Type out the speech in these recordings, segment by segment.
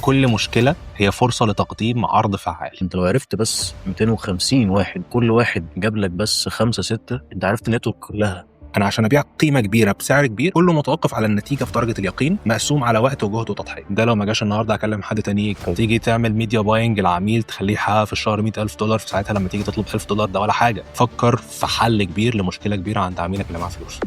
كل مشكلة هي فرصة لتقديم عرض فعال. انت لو عرفت بس 250 واحد، كل واحد جاب لك بس خمسة ستة، انت عرفت ال network كلها. انا عشان ابيع قيمة كبيرة بسعر كبير، كله متوقف على النتيجة في درجه اليقين مقسوم على وقت وجهد وتضحيه. ده لو ما جاش النهارده هكلم حد تاني يجي. تيجي تعمل media buying العميل تخليه يحقق في الشهر 100000 دولار، في ساعتها لما تيجي تطلب 1000 دولار ده ولا حاجه. فكر في حل كبير لمشكلة كبيرة عند عميلك اللي معاه فلوس.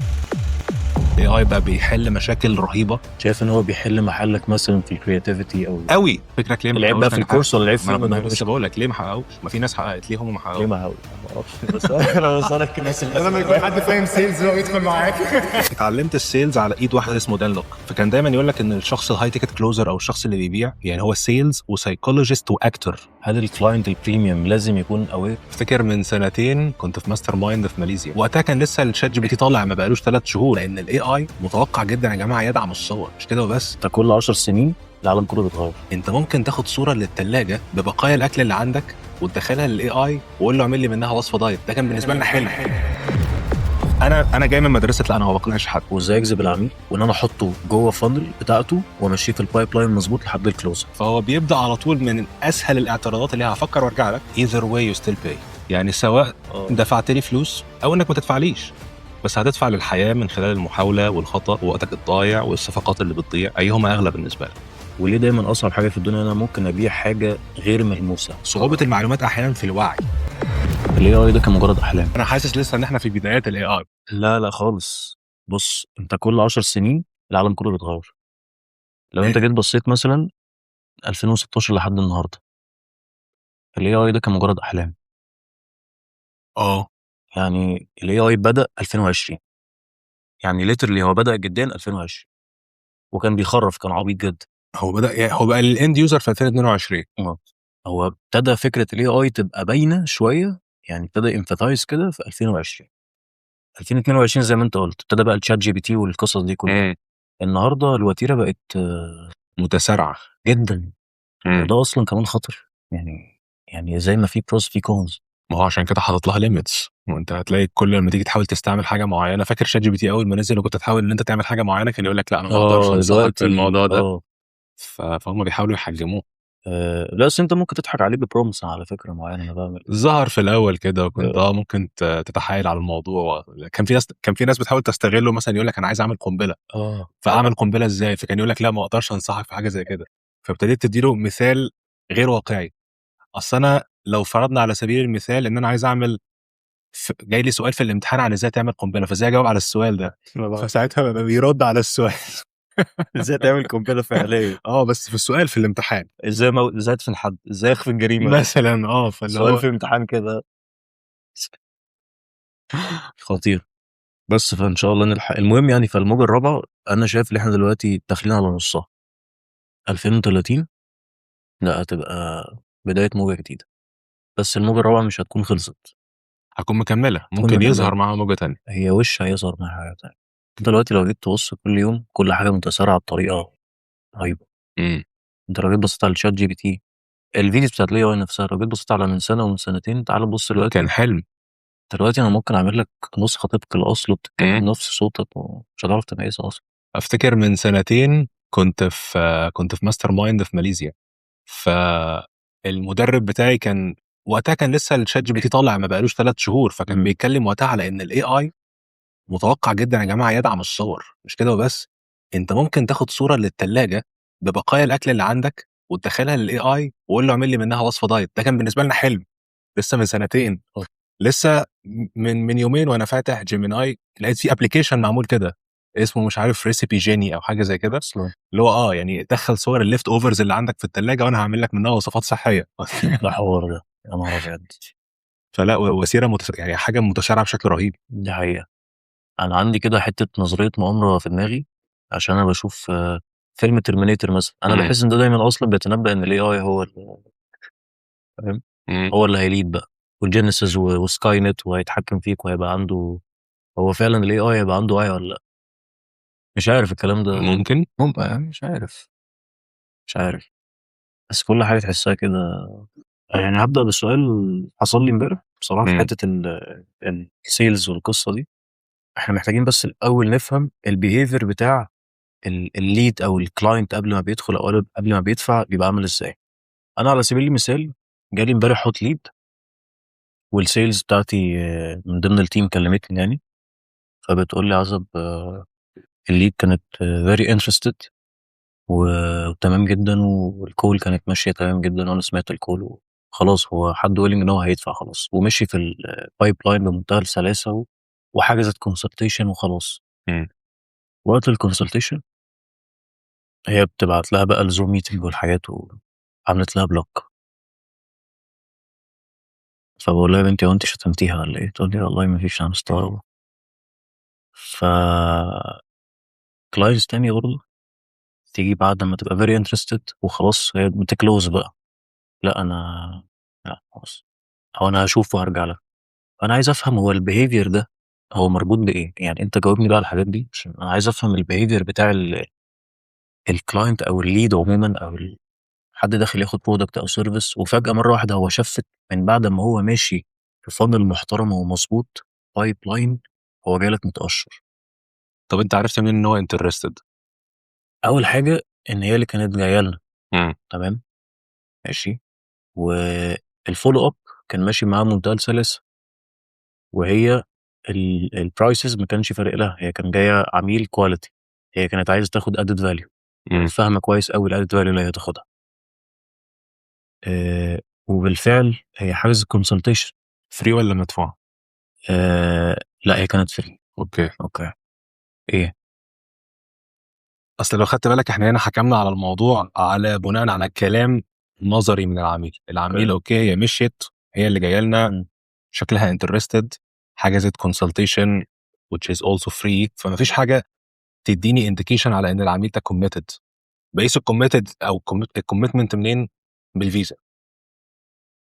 AI بقى بيحل مشاكل رهيبه. شايف ان هو بيحل محلك مثلا في ال creativity او قوي. فكرك ليه ما العيب بقى في حققوش؟ الكورس ولا العيب ما في انا لسه بقول لك ليه ما حققوش؟ ما في ناس حققت، ليه هم ما حققوش؟ ليه ما حققوش؟ ما اعرفش، بس انا بسالك الناس اللي لازم يكون حد فاهم sales هو يدخل معاك. اتعلمت ال sales على ايد واحد اسمه دان لوك، فكان دايما يقول لك ان الشخص ال high ticket closer او الشخص اللي بيبيع يعني هو sales و psychologist و actor. هل ال client ال premium لازم يكون aware؟ افتكر من سنتين كنت في mastermind في ماليزيا، وقتها كان لسه ال ChatGPT طالع ما بقالوش 3 شهور، لان ال AI متوقع جدا يا جماعة يدعم الصور، مش كده وبس. انت كل 10 سنين العالم كله بيتغير. انت ممكن تاخد صوره للثلاجه ببقايا الاكل اللي عندك وتدخلها لل AI وقول له اعمل لي منها وصفه diet. ده كان بالنسبة لنا حلم. انا جاي من مدرسه لا، انا ما بقنعش حد. وازاي اجذب العميل وان انا احطه جوه funnel بتاعته وامشيه في ال pipeline مظبوط لحد ال close. فهو بيبدا على طول من اسهل الاعتراضات اللي هي هفكر وارجع لك. either way you still pay، يعني سواء دفعت لي فلوس او انك ما تدفعليش، بس هتدفع للحياة من خلال المحاولة والخطا ووقتك الضايع والصفقات اللي بتضيع. ايهما اغلى بالنسبة لك؟ وليه دايما اصعب حاجة في الدنيا انا ممكن ابيع حاجة غير ملموسه؟ صعوبة المعلومات احيانا في الوعي. ال AI ده كان مجرد احلام. انا حاسس لسه ان احنا في بدايات ال AI. لا لا خالص. بص، انت كل 10 سنين العالم كله بيتغير. لو انت جيت بصيت مثلا 2016 لحد النهارده، ال AI ده كان مجرد احلام. يعني ال AI بدا 2020، يعني literally هو بدا جديا 2020 وكان بيخرف، كان عبيط جدا. هو بدا، يعني هو بقى ال end user في 2022. هو ابتدى فكرة ال AI تبقى باينة شويه، يعني ابتدى emphasize كده في 2020، 2022 زي ما انت قلت ابتدى بقى ال ChatGPT والقصص دي كلها. النهارده الوتيره بقت متسارعه. جدا، وده اصلا كمان خطر، يعني زي ما في pros في cons. ما هو عشان كده حاطط لها limits، وانت هتلاقي كل لما تيجي تحاول تستعمل حاجة معينه، فاكر ChatGPT اول ما نزل وكنت تحاول ان انت تعمل حاجة معينه، كان يقول لك لا، انا ما اقدرش انصحك في الموضوع ده. فهم بيحاولوا يحجموه. آه، لا، بس انت ممكن تضحك عليه ب prompts على فكرة معينه، انا بعمل ظهر في الاول كده وكنت ممكن تتحايل على الموضوع. كان في ناس بتحاول تستغله، مثلا يقول لك انا عايز اعمل قنبله، فاعمل قنبلة ازاي؟ فكان يقول لك لا، ما اقدرش انصحك في حاجة زي كده. فابتديت تديله مثال غير واقعي. اصل انا لو فرضنا على سبيل المثال ان انا عايز اعمل جاي لي سؤال في الامتحان عن ازاي تعمل قنبله، فازاي اجاوب على السؤال ده؟ فساعتها بقى بيرد على السؤال. ازاي تعمل قنبلة فعليه. اه، بس في السؤال في الامتحان. ازاي ادفن حد، ازاي اخفي الجريمه. مثلا، فاللي سؤال هو في امتحان كده خطير. بس فان شاء الله نلحق. المهم يعني فالموجه الرابعة انا شايف ان احنا دلوقتي داخلين على نصها، 2030 لا، هتبقى بداية موجه جديده، بس الموجه الرابعة مش هتكون خلصت. هتكون مكمله، ممكن مكملة. يظهر معاها موجه تانية. هي وش هيظهر معاها حاجة تانية. انت دلوقتي لو جيت تبص، كل يوم كل حاجة متسارعة بطريقة رهيبه. انت لو جيت بصيت على ال ChatGPT، ال videos بتاعت ال AI نفسها، لو جيت بصيت على من سنة ومن سنتين، تعال بص دلوقتي. كان حلم. دلوقتي انا ممكن اعمل لك نسخه طبق الاصل وبتتكلم نفس صوتك ومش هتعرف تميزها اصلا. افتكر من سنتين كنت في mastermind في ماليزيا، فالمدرب بتاعي كان وقتها كان لسه ال ChatGPT طالع ما بقالوش 3 شهور، فكان بيتكلم وقتها على ان ال AI متوقع جدا يا جماعة يدعم الصور، مش كده وبس، انت ممكن تاخد صوره للثلاجه ببقايا الاكل اللي عندك وتدخلها لل AI وقول له اعمل لي منها وصفه diet. ده كان بالنسبة لنا حلم لسه من سنتين. لسه من يومين وانا فاتح Gemini لقيت في application معمول كده اسمه مش عارف Recipe Genie او حاجة زي كده، اصلا. اللي هو يعني دخل صور ال leftovers اللي عندك في الثلاجة وانا هعمل لك منها وصفات صحيه. ده حوار ده، يا نهار ابيض. فلا، يعني حاجة متسارعة بشكل رهيب. دي حقيقة. أنا عندي كده حتة نظرية مؤامرة في دماغي، عشان أنا بشوف فيلم Terminator مثلا، أنا بحس إن ده دايما أصلا بيتنبأ إن ال AI هو فاهم؟ هو اللي هي lead بقى وال Genisys و Skynet وهيتحكم فيك وهيبقى عنده، هو فعلا ال AI هيبقى عنده وعي ولا لا؟ مش عارف الكلام ده. ممكن. ممكن، مش عارف، مش عارف، بس كل حاجة تحسها كده. يعني هبدأ بسؤال حصل لي امبارح بصراحة في حتة ال sales والقصة دي. احنا محتاجين بس الأول نفهم ال behavior بتاع ال lead او ال client قبل ما بيدخل او قبل ما بيدفع بيبقى عامل ازاي. انا على سبيل المثال جالي امبارح hot lead، وال sales بتاعتي من ضمن ال team كلمتني يعني، فبتقول لي: عزب، ال lead كانت very interested وتمام جدا، وال call كانت ماشية تمام جدا، وانا سمعت ال call وخلاص، هو حد willing ان هو هيدفع خلاص، ومشي في ال pipeline بمنتهى السلاسة وحجزت consultation وخلاص. وقت ال consultation هي بتبعت لها بقى ال Zoom meeting والحاجات، وعملت لها block. فبقول لها: يا بنتي، هو انت شتمتيها ولا ايه؟ تقول لي: والله ما فيش، انا مستغربه. ف clients تانية برضه تيجي بعد ما تبقى very interested وخلاص هي بت close بقى، لا انا لا خلاص، او انا هشوف وهرجع لك. انا عايز افهم هو ال behavior ده هو مربوط بايه؟ يعني انت جاوبني بقى على الحاجات دي، عشان انا عايز افهم ال behavior بتاع ال client او ال lead عموما، او حد داخل ياخد product او service، وفجاة مرة واحدة هو shift من بعد ما هو ماشي في funnel محترم ومظبوط pipeline، هو جاي لك متقشر. طب انت عرفت منين ان هو interested؟ اول حاجة ان هي اللي كانت جاية لنا. تمام، ماشي، وال follow up كان ماشي معاها بمنتهى السلاسه، وهي ال prices ما كانش فارق لها، هي كان جاية عميل quality، هي كانت عايزه تاخد added value. فاهمه كويس قوي ال added value اللي هي تاخدها. وبالفعل هي حجزت consultation. free ولا مدفوع؟ لا، هي كانت free. okay. okay، ايه؟ اصل لو خدت بالك احنا هنا حكمنا على الموضوع على بناء على كلام نظري من العميل. العميل okay، هي مشيت، هي اللي جاية لنا، شكلها interested، حجزت consultation which is also free، فما فيش حاجة تديني indication على ان العميل ده committed. بقيس ال committed او ال commitment منين؟ بالفيزا.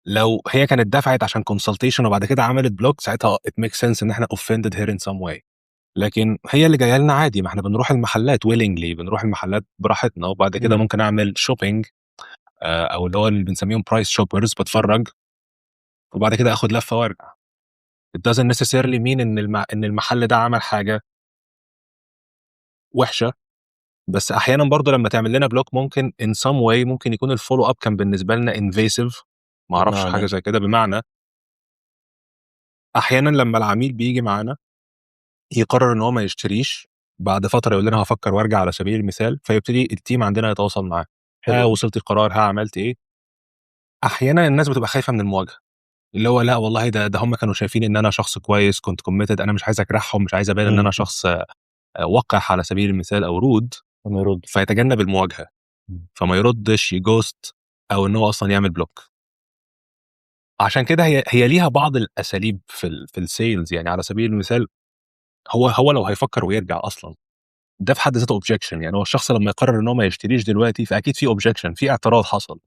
لو هي كانت دفعت عشان consultation وبعد كده عملت block، ساعتها it makes sense ان احنا offended her in some way. لكن هي اللي جاية لنا عادي، ما احنا بنروح المحلات willingly، بنروح المحلات براحتنا، وبعد كده ممكن اعمل shopping او اللي هو اللي بنسميهم price shoppers، بتفرج وبعد كده اخد لفه وارجع. it doesn't necessarily mean ان المحل ده عمل حاجة وحشه. بس احيانا برضو لما تعمل لنا block ممكن in some way ممكن يكون ال follow up كان بالنسبة لنا invasive، ما اعرفش. بمعنى؟ حاجة زي كده. بمعنى احيانا لما العميل بيجي معانا يقرر ان هو ما يشتريش، بعد فترة يقول لنا هفكر وارجع على سبيل المثال، فيبتدي ال team عندنا يتواصل معاه: ها، وصلت القرار؟ ها، عملت ايه؟ احيانا الناس بتبقى خايفة من المواجهه، اللي هو لا والله ده هم كانوا شايفين ان انا شخص كويس، كنت committed، انا مش عايز اجرحهم، مش عايز ابان ان انا شخص وقح على سبيل المثال او rude. ما يرد. فيتجنب المواجهه، فما يردش، ي ghost، او ان هو اصلا يعمل block. عشان كده هي ليها بعض الاساليب في ال sales. يعني على سبيل المثال هو لو هيفكر ويرجع اصلا، ده في حد ذاته objection. يعني هو الشخص لما يقرر ان هو ما يشتريش دلوقتي، فاكيد في objection، في اعتراض حصل.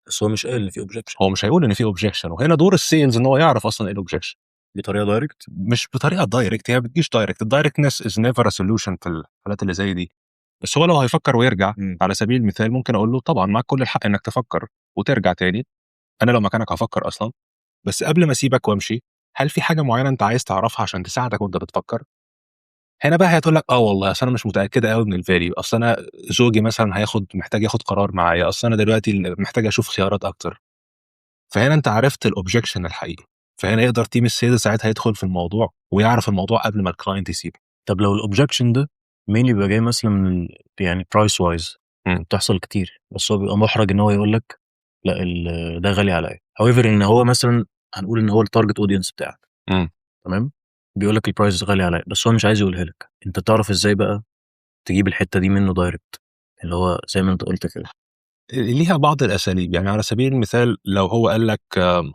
بس هو مش قايل ان في objection. هو مش هيقول ان في objection، وهنا دور ال sales ان هو يعرف اصلا ايه ال objection. بطريقة direct؟ مش بطريقة direct، هي ما بتجيش direct. ال directness is never a solution في الحالات اللي زي دي. بس هو لو هيفكر ويرجع، على سبيل المثال ممكن اقول له: طبعا معاك كل الحق انك تفكر وترجع تاني، انا لو مكانك هفكر اصلا، بس قبل ما اسيبك وامشي، هل في حاجة معينة انت عايز تعرفها عشان تساعدك وانت بتفكر؟ هنا بقى هي هتقول لك: اه والله، اصل انا مش متاكدة قوي من ال value، اصل انا زوجي مثلا محتاج ياخد قرار معايا، اصل انا دلوقتي محتاج اشوف خيارات اكتر. فهنا انت عرفت ال objection الحقيقي، فهنا يقدر team ال sales ساعتها يدخل في الموضوع ويعرف الموضوع قبل ما ال client يسيبه. طب لو ال objection ده mainly بيبقى جاي مثلا من يعني price wise، بتحصل كتير، بس هو بيبقى محرج ان هو يقول لك لا ده غالي عليا، however ان هو مثلا هنقول ان هو ال target audience بتاعك، تمام، بيقول لك ال price غالي عليا، بس هو مش عايز يقولها لك. انت تعرف ازاي بقى تجيب الحتة دي منه direct، اللي هو زي ما انت قلت كده؟ ليها بعض الاساليب. يعني على سبيل المثال لو هو قال لك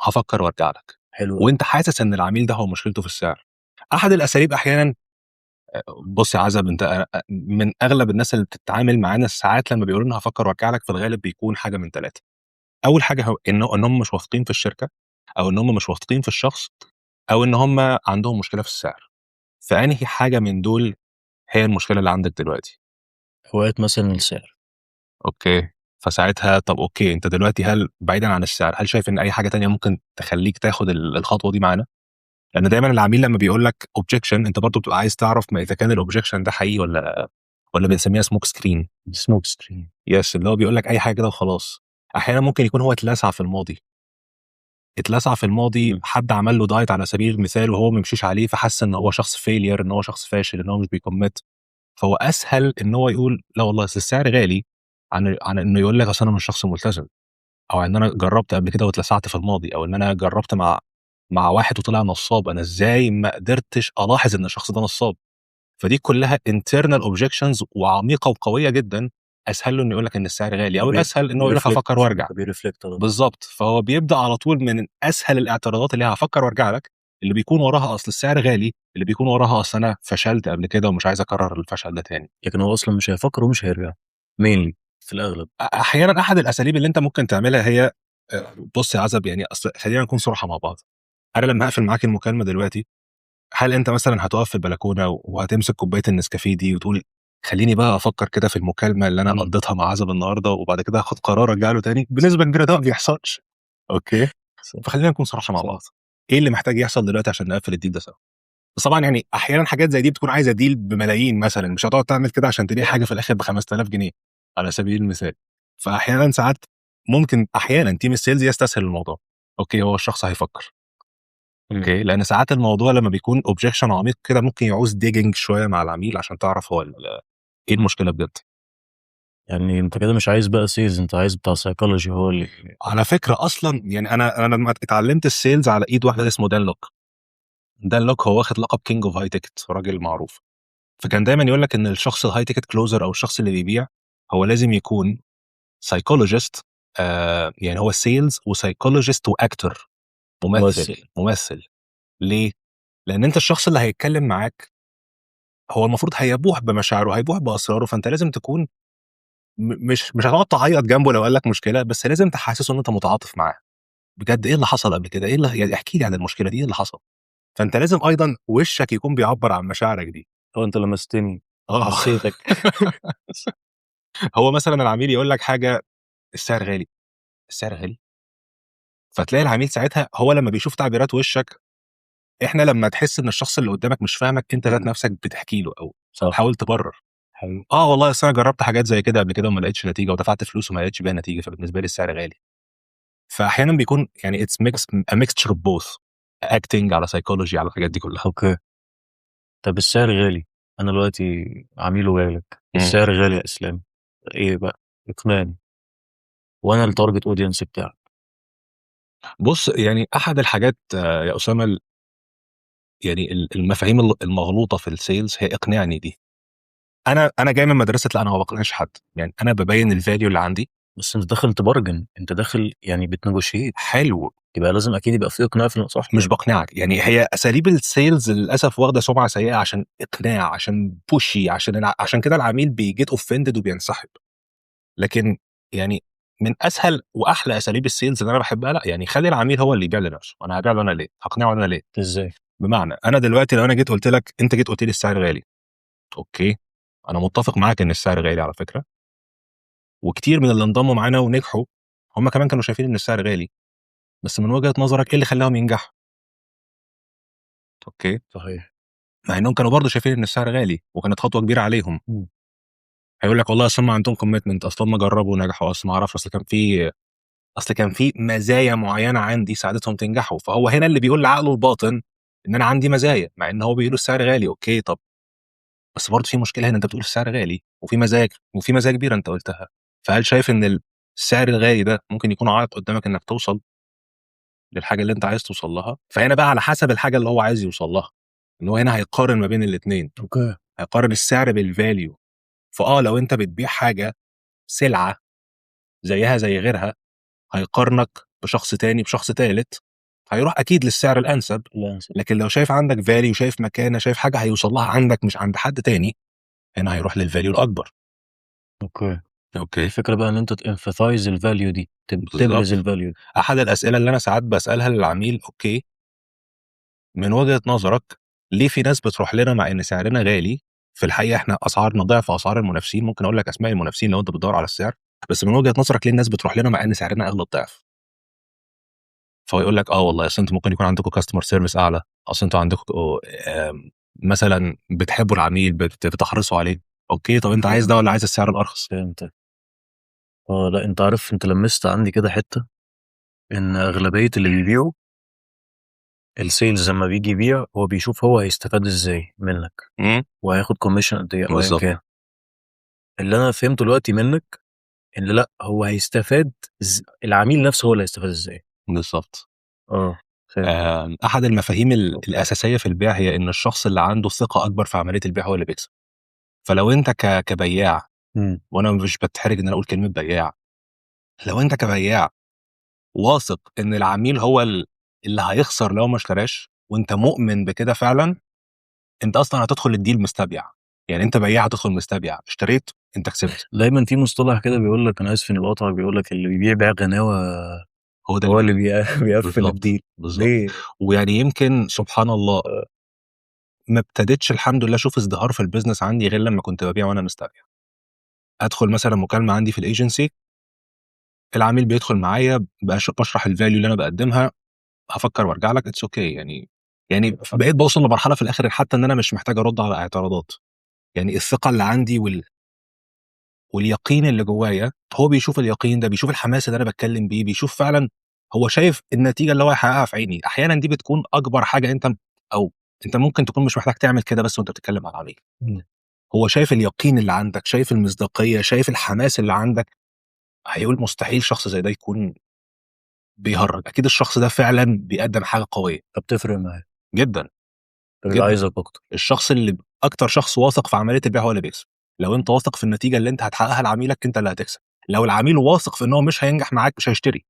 هفكر وارجع لك، وانت حاسس ان العميل ده هو مشكلته في السعر، احد الاساليب احيانا، بص يا عزب، انت من اغلب الناس اللي بتتعامل معانا، ساعات لما بيقولوا لنا هفكر وارجع لك، في الغالب بيكون حاجة من ثلاثه. اول حاجة هو ان هم مش واثقين في الشركه، او ان هم مش واثقين في الشخص، او ان هم عندهم مشكلة في السعر. فانهي حاجة من دول هي المشكلة اللي عندك دلوقتي؟ اوقات مثلا السعر. okay، فساعتها طب okay، انت دلوقتي هل بعيدا عن السعر، هل شايف ان اي حاجة تانية ممكن تخليك تاخد الخطوة دي معانا؟ لان دايما العميل لما بيقول لك objection، انت برضو بتبقى عايز تعرف ما اذا كان ال objection ده حقيقي ولا ولا بنسميها smoke screen؟ smoke screen. yes، اللي هو بيقول لك اي حاجة كده وخلاص. احيانا ممكن يكون هو اتلسع في الماضي، اتلسع في الماضي، حد عمل له diet على سبيل المثال وهو ما مشيش عليه، فحس ان هو شخص failure، ان هو شخص فاشل، ان هو مش بي commit. فهو اسهل ان هو يقول لا والله أصل السعر غالي عن انه يقول لك اصل انا مش شخص ملتزم، او ان انا جربت قبل كده واتلسعت في الماضي، او ان انا جربت مع واحد وطلع نصاب، انا ازاي ما قدرتش الاحظ ان الشخص ده نصاب؟ فدي كلها internal objections وعميقه وقويه جدا. اسهل له انه يقول لك ان السعر غالي، او الاسهل انه يقول لك هفكر وارجع. بي reflect. بالظبط. فهو بيبدا على طول من اسهل الاعتراضات اللي هي هفكر وارجع لك، اللي بيكون وراها اصل السعر غالي، اللي بيكون وراها اصل انا فشلت قبل كده ومش عايز اكرر الفشل ده تاني. لكن هو اصلا مش هيفكر ومش هيرجع mainly في الاغلب. احيانا احد الاساليب اللي انت ممكن تعملها هي، بص يا عزب، يعني اصل خلينا نكون صراحة مع بعض. انا لما هقفل معاك المكالمة دلوقتي، هل انت مثلا هتقف في البلكونه وهتمسك كوباية النسكافيه دي وتقول خليني بقى افكر كده في المكالمة اللي انا قضيتها مع عزب النهارده وبعد كده هاخد قرار ارجع له تاني؟ بنسبة كبيرة ده ما بيحصلش، okay؟ فخلينا نكون صراحة مع بعض. ايه اللي محتاج يحصل دلوقتي عشان نقفل ال deal ده سوا؟ بس طبعا يعني احيانا حاجات زي دي بتكون عايزه deal بملايين مثلا، مش هتقعد تعمل كده عشان تبيع حاجة في الاخر ب 5000 جنيه على سبيل المثال. فاحيانا ساعات ممكن احيانا team ال sales يستسهل الموضوع، okay، هو الشخص هيفكر. okay، لان ساعات الموضوع لما بيكون objection عميق كده ممكن يعوز digging شوية مع العميل عشان تعرف هو ايه المشكلة بجد. يعني انت كده مش عايز بقى sales، انت عايز بتاع psychology هو اللي على فكرة اصلا يعني انا لما اتعلمت ال sales على ايد واحد اسمه دان لوك. دان لوك هو واخد لقب king of high ticket، راجل معروف. فكان دايما يقول لك ان الشخص ال high ticket closer او الشخص اللي بيبيع هو لازم يكون psychologist، يعني هو sales و psychologist و actor، ممثل. ممثل. ممثل. ليه؟ لان انت الشخص اللي هيتكلم معاك هو المفروض هيبوح بمشاعره، هيبوح باسراره، فانت لازم تكون مش هتقعد تعيط جنبه لو قال لك مشكله، بس لازم تحسسه ان انت متعاطف معاه بجد. ايه اللي حصل قبل كده؟ ايه اللي يعني احكي لي عن المشكلة دي، ايه اللي حصل؟ فانت لازم ايضا وشك يكون بيعبر عن مشاعرك دي. هو انت لمستني. اه. حسيتك. هو مثلا العميل يقول لك حاجه، السعر غالي، السعر غالي، فتلاقي العميل ساعتها هو لما بيشوف تعبيرات وشك، احنا لما تحس ان الشخص اللي قدامك مش فاهمك، انت ذات نفسك بتحكي له او تحاول تبرر. اه والله اصل انا جربت حاجات زي كده قبل كده وما لقيتش نتيجه، ودفعت فلوس وما لقيتش بيها نتيجه، فبالنسبه لي السعر غالي. فاحيانا بيكون يعني it's mix mixture of both، acting على psychology على الحاجات دي كلها. okay، طب السعر غالي، انا دلوقتي عميل وجاي لك، السعر غالي يا اسلام، ايه بقى؟ اقنعني وانا ال target audience بتاعك. بص، يعني احد الحاجات يا اسامه، يعني المفاهيم المغلوطة في ال sales هي اقنعني دي. انا جاي من مدرسه لا، انا ما بقنعش حد، يعني انا ببين ال value اللي عندي. بس انت داخل ت bargain، انت داخل يعني بت negotiate. حلو. يبقى لازم اكيد يبقى في اقناع في، صح؟ مش بقنعك. يعني هي اساليب ال sales للاسف واخده سمعه سيئه عشان اقناع، عشان pushy، عشان كده العميل بي get offended وبينسحب. لكن يعني من اسهل واحلى اساليب ال sales اللي انا بحبها، لا، يعني خلي العميل هو اللي يبيع لنفسه. انا هبيع له انا ليه؟ هقنعه انا ليه؟ ازاي؟ بمعنى انا دلوقتي لو انا جيت قلت لك، انت جيت قلت لي السعر غالي، okay، انا متفق معاك ان السعر غالي على فكره، وكتير من اللي انضموا معانا ونجحوا هم كمان كانوا شايفين ان السعر غالي، بس من وجهه نظرك ايه اللي خلاهم ينجحوا؟ okay. صحيح. مع انهم كانوا برضه شايفين ان السعر غالي وكانت خطوة كبيرة عليهم. هيقول لك والله اصل هم عندهم commitment، اصل هم جربوا ونجحوا، اصل ما اعرفش، اصل كان في مزايا معينة عندي ساعدتهم تنجحوا. فهو هنا اللي بيقول لعقله الباطن ان انا عندي مزايا، مع ان هو بيقول السعر غالي. okay، طب بس برضه في مشكلة هنا، انت بتقول السعر غالي وفي مزايا كبيرة انت قلتها، فهل شايف ان السعر الغالي ده ممكن يكون عائق قدامك انك توصل للحاجة اللي انت عايز توصل لها؟ فهنا بقى على حسب الحاجة اللي هو عايز يوصل لها، ان هو هنا هيقارن ما بين الاثنين. هيقارن السعر بال value. فاه لو انت بتبيع حاجة سلعه زيها زي غيرها، هيقارنك بشخص تاني بشخص تالت، هيروح اكيد للسعر الانسب. لا. لكن لو شايف عندك value، شايف مكانه، شايف حاجة هيوصل لها عندك مش عند حد تاني، هنا هيروح لل value الاكبر. okay. okay. الفكرة بقى ان انت ت emphasize ال value دي، تبرز ال value. احد الاسئلة اللي انا ساعات بسالها للعميل، okay، من وجهه نظرك ليه في ناس بتروح لنا مع ان سعرنا غالي؟ في الحقيقة احنا اسعارنا ضعف اسعار المنافسين، ممكن اقول لك اسماء المنافسين لو انت بتدور على السعر، بس من وجهه نظرك ليه الناس بتروح لنا مع ان سعرنا اغلى الضعف؟ فهو يقول لك اه والله اصل انتوا ممكن يكون عندكم customer service اعلى، اصل انتوا عندكم مثلا بتحبوا العميل، بتحرصوا عليه. okay، طب أنت عايز ده والّا عايز السعر الأرخص؟ فهمتك. آه، لأ، أنت عارف أنت لمست عندي كده حتّة، إن أغلبية اللي بيبيعوا الsales لمّا بييجي يبيع هو بيشوف هو هيستفاد إزاي منّك، وهياخد commission قد إيه أو أيًا كان. اللي أنا فهمته دلوقتي منّك إن لأ، هو هيستفاد العميل نفسه هو اللي هيستفاد إزاي. بالضبط. آه، فهمت. أحد المفاهيم الأساسية في البيع هي إن الشخص اللي عنده ثقة أكبر في عملية البيع هو اللي بيكسب. فلو أنت كبياع، وأنا مش باتحرج إن أنا أقول كلمة بياع، لو أنت كبياع واثق إن العميل هو اللي هيخسر لو ما اشتراش، وأنت مؤمن بكده فعلًا، أنت أصلًا هتدخل الdeal مستبيع، يعني أنت بياع هتدخل مستبيع، اشتريت أنت كسبت. دايمًا في مصطلح كده بيقول لك، أنا آسف إني باقاطعك، بيقول لك اللي بيبيع بيع غناوة هو ده هو اللي اللي بيقفّل الdeal. بالضبط. ليه؟ ويعني يمكن سبحان الله ما ابتديتش الحمد لله أشوف ازدهار في الbusiness عندي غير لمّا كنت بابيع وأنا مستبيع. أدخل مثلًا مكالمة عندي في الagency، العميل بيدخل معايا، باشرح الvalue اللي أنا باقدمها، هافكر وارجع لك، it's okay. يعني بقيت باوصل لمرحلة في الآخر حتى إن أنا مش محتاج أرد على اعتراضات. يعني الثقة اللي عندي واليقين اللي جوايا، هو بيشوف اليقين ده، بيشوف الحماس اللي أنا باتكلم بيه، بيشوف فعلًا هو شايف النتيجة اللي هو هيحققها في عيني. أحيانًا دي بتكون أكبر حاجة أنت أو أنت ممكن تكون مش محتاج تعمل كده بس وأنت بتتكلم مع العميل. هو شايف اليقين اللي عندك، شايف المصداقية، شايف الحماس اللي عندك، هيقول مستحيل شخص زي ده يكون بيهرج، أكيد الشخص ده فعلًا بيقدم حاجة قوية. فبتفرق معاه. جدًا. فبيبقى جدًا. عايزك أكتر. الشخص اللي أكتر شخص واثق في عملية البيع هو اللي بيكسب. لو أنت واثق في النتيجة اللي أنت هتحققها لعميلك أنت اللي هتكسب. لو العميل واثق في إن هو مش هينجح معاك مش هيشتري.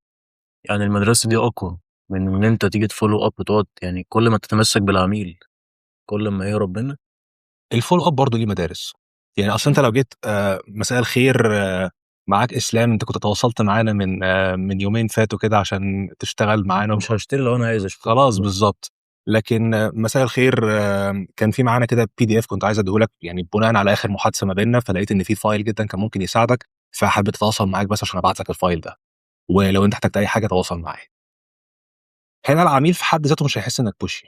يعني المدرسة دي أقوى من إن أنت تيجي تfollow up وتقعد، يعني كل ما تتمسك بالعميل كل ما يهرب منك؟ الfollow up برضه ليه مدارس. يعني أصل أنت لو جيت مساء الخير، معاك إسلام، أنت كنت تواصلت معانا من يومين فاتوا كده عشان تشتغل معانا. مش هاشتري لو أنا عايز أشتري. خلاص بالضبط. لكن مساء الخير، كان في معانا كده PDF كنت عايز أديه لك، يعني بناءً على آخر محادثة ما بيننا، فلقيت إن في file جدًا كان ممكن يساعدك، فحبيت أتواصل معاك بس عشان أبعت لك الfile ده، ولو أنت احتجت أي حاجة تواصل معايا. هنا العميل في حد ذاته مش هيحس إنك pushy.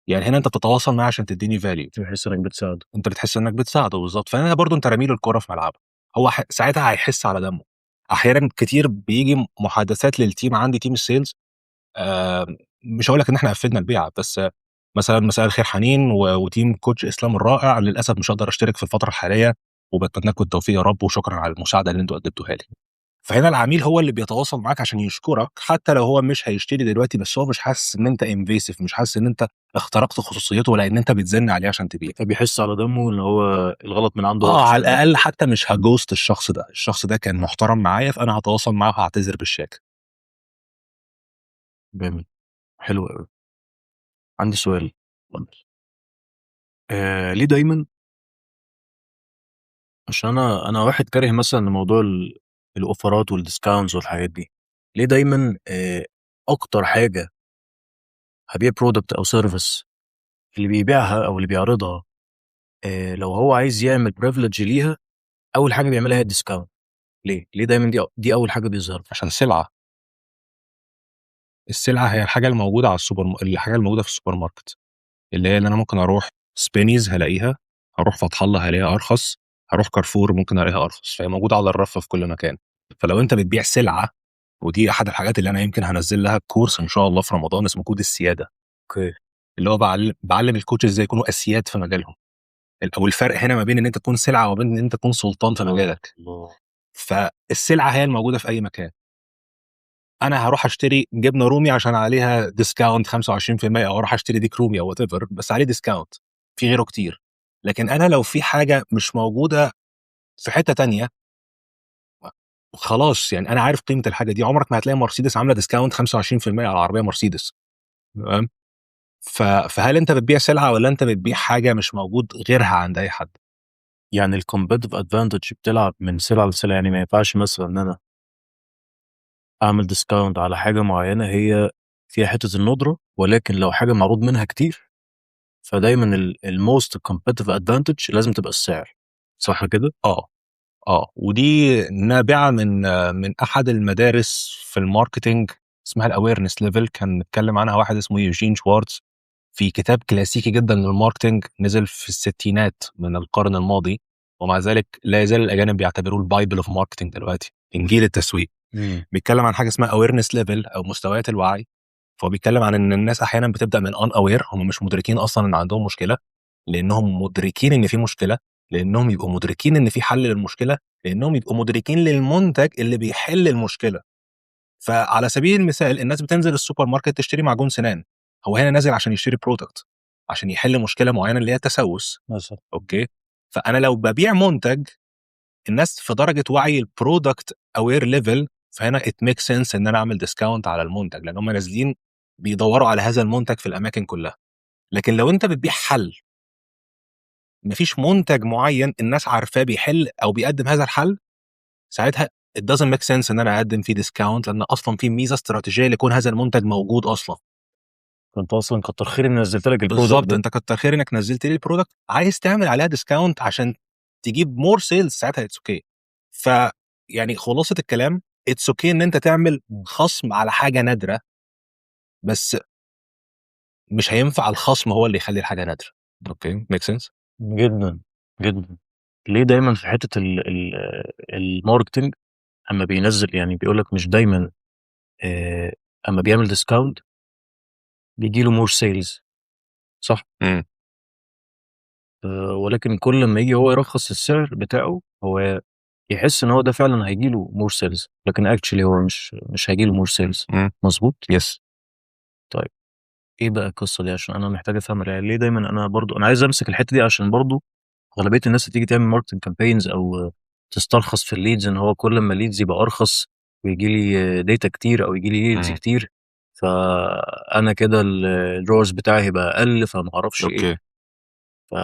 يعني هنا أنت بتتواصل معاه عشان تديني value. بيحس إنك بتساعده. أنت بتحس إنك بتساعده بالضبط، فهنا برضه أنت رامي له الكورة في ملعبه. هو ساعتها هيحس على دمه. أحيانًا كتير بييجي محادثات للteam عندي، team الsales، مش هاقول لك إن إحنا قفلنا البيعة، بس مثلًا مساء الخير حنين و team coach إسلام الرائع، للأسف مش هاقدر أشترك في الفترة الحالية، وباتمنى لكم التوفيق يا رب، وشكرًا على المساعدة اللي أنتم قدمتوها لي. فهنا العميل هو اللي بيتواصل معاك عشان يشكرك حتى لو هو مش هيشتري دلوقتي، بس هو مش حاسس إن أنت invasive، مش حاسس إن أنت اخترقت خصوصيته ولا إن أنت بتزن عليه عشان تبيع. فبيحس على دمه إن هو الغلط من عنده هو. آه، على الأقل حتى مش هghost الشخص ده، الشخص ده كان محترم معايا فأنا هاتواصل معاه وهاعتذر بالشياكة. جامد، حلو أوي. عندي سؤال. اتفضل. ليه دايمًا، عشان أنا واحد كاره مثلًا موضوع الأوفرات والdiscounts والحاجات دي، ليه دايمًا أكتر حاجة هابيع product أو service، اللي بيبيعها أو اللي بيعرضها لو هو عايز يعمل privilege ليها، أول حاجة بيعملها هي الdiscount؟ ليه؟ ليه دايمًا دي أول حاجة بيظهرها؟ عشان سلعة. السلعة هي الحاجة الموجودة على السوبر م الحاجة الموجودة في السوبر ماركت، اللي هي اللي أنا ممكن أروح سبينيز هالاقيها، هاروح فتح الله هالاقيها أرخص، هاروح كارفور ممكن ألاقيها أرخص، فهي موجودة على الرف في كل مكان. فلو أنت بتبيع سلعة، ودي أحد الحاجات اللي أنا يمكن هانزل لها course إن شاء الله في رمضان اسمه كود السيادة. اللي هو باعلم الcoaches إزاي يكونوا أسياد في مجالهم. أو الفرق هنا ما بين إن أنت تكون سلعة وما بين إن أنت تكون سلطان في مجالك. الله. فالسلعة هي الموجودة في أي مكان. أنا هاروح أشتري جبنة رومي عشان عليها discount 25%، أو أروح أشتري ديك رومي أو whatever، بس عليه discount، في غيره كتير. لكن أنا لو في حاجة مش موجودة في حتة تانية خلاص، يعني أنا عارف قيمة الحاجة دي. عمرك ما هتلاقي مرسيدس عاملة discount 25% على عربية مرسيدس، تمام؟ فهل أنت بتبيع سلعة والّا أنت بتبيع حاجة مش موجود غيرها عند أي حد؟ يعني الcompetitive advantage بتلعب من سلعة لسلعة، يعني ما ينفعش مثلًا إن أنا أعمل discount على حاجة معينة هي فيها حتة الندرة، ولكن لو حاجة معروض منها كتير فدايمًا الmost competitive advantage لازم تبقى السعر، صح كده؟ آه، ودي نابعة من أحد المدارس في الmarketing اسمها الawareness level، كان اتكلم عنها واحد اسمه يوجين شوارتز في كتاب كلاسيكي جدًا للmarketing نزل في الستينات من القرن الماضي. ومع ذلك لا يزال الاجانب بيعتبروه ال bible of marketing دلوقتي، انجيل التسويق. بيتكلم عن حاجة اسمها awareness level او مستويات الوعي. فهو بيتكلم عن ان الناس احيانا بتبدا من unaware، هم مش مدركين اصلا ان عندهم مشكله، لانهم مدركين ان في مشكله، لانهم يبقوا مدركين ان في حل للمشكله، لانهم يبقوا مدركين للمنتج اللي بيحل المشكله. فعلى سبيل المثال، الناس بتنزل السوبر ماركت تشتري معجون سنان، هو هنا نازل عشان يشتري product عشان يحل مشكلة معينة اللي هي التسوس. مثلا. okay، فانا لو ببيع منتج الناس في درجه وعي ال product aware level، فهنا it make sense ان انا اعمل discount على المنتج، لان هم نازلين بيدوروا على هذا المنتج في الاماكن كلها. لكن لو انت بتبيع حل، مفيش منتج معين الناس عارفاه بيحل او بيقدم هذا الحل، ساعتها it doesn't make sense ان انا اقدم فيه discount، لان اصلا في ميزة استراتيجية لكون هذا المنتج موجود اصلا. فانت اصلا كتر خير اني نزلت لك ال product. بالظبط. ده. انت كتر خير انك نزلت لي ال product، عايز تعمل عليها discount عشان تجيب more sales، ساعتها it's okay. ف يعني خلاصه الكلام، it's okay ان انت تعمل خصم على حاجة نادره، بس مش هينفع الخصم هو اللي يخلي الحاجة نادره. okay، make sense؟ جدا جدا. ليه دايما في حتة ال marketing اما بينزل، يعني بيقول لك مش دايما اما بيعمل discount بيجي له more sales، صح؟ ولكن كل ما يجي هو يرخص السعر بتاعه، هو يحس ان هو ده فعلا هيجي له more sales، لكن actually هو مش هيجي له more sales. مظبوط؟ yes. طيب، ايه بقى القصة دي؟ عشان انا محتاج افهم يعني ليه دايما. انا برضو انا عايز امسك الحتة دي عشان برضو اغلبية الناس اللي تيجي تعمل marketing campaigns او تسترخص في ال leads، ان هو كل ما ال leads يبقى ارخص ويجي لي data كتير او يجي لي leads كتير، فانا كده ال ROAS بتاعي هيبقى اقل، فما اعرفش ايه. ف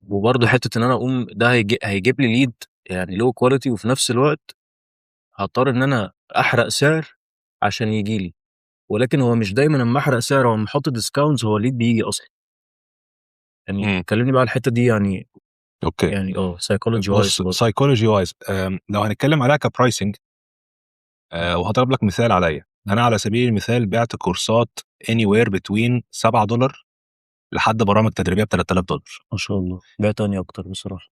وبرضه حتة ان انا اقوم ده هيجيب لي lead يعني low quality، وفي نفس الوقت هضطر ان انا احرق سعر عشان يجي لي، ولكن هو مش دايما لما احرق سعر او لما احط discounts هو ال lead بيجي اصلا يعني. كلمني بقى على الحتة دي يعني. يعني psychology wise. بص، psychology wise، لو هنتكلم عليها ك pricing، وهضرب لك مثال عليا انا، على سبيل المثال بعت كورسات anywhere between $7 لحد برامج تدريبية ب $3000. ما شاء الله، بعت تاني اكتر بصراحه.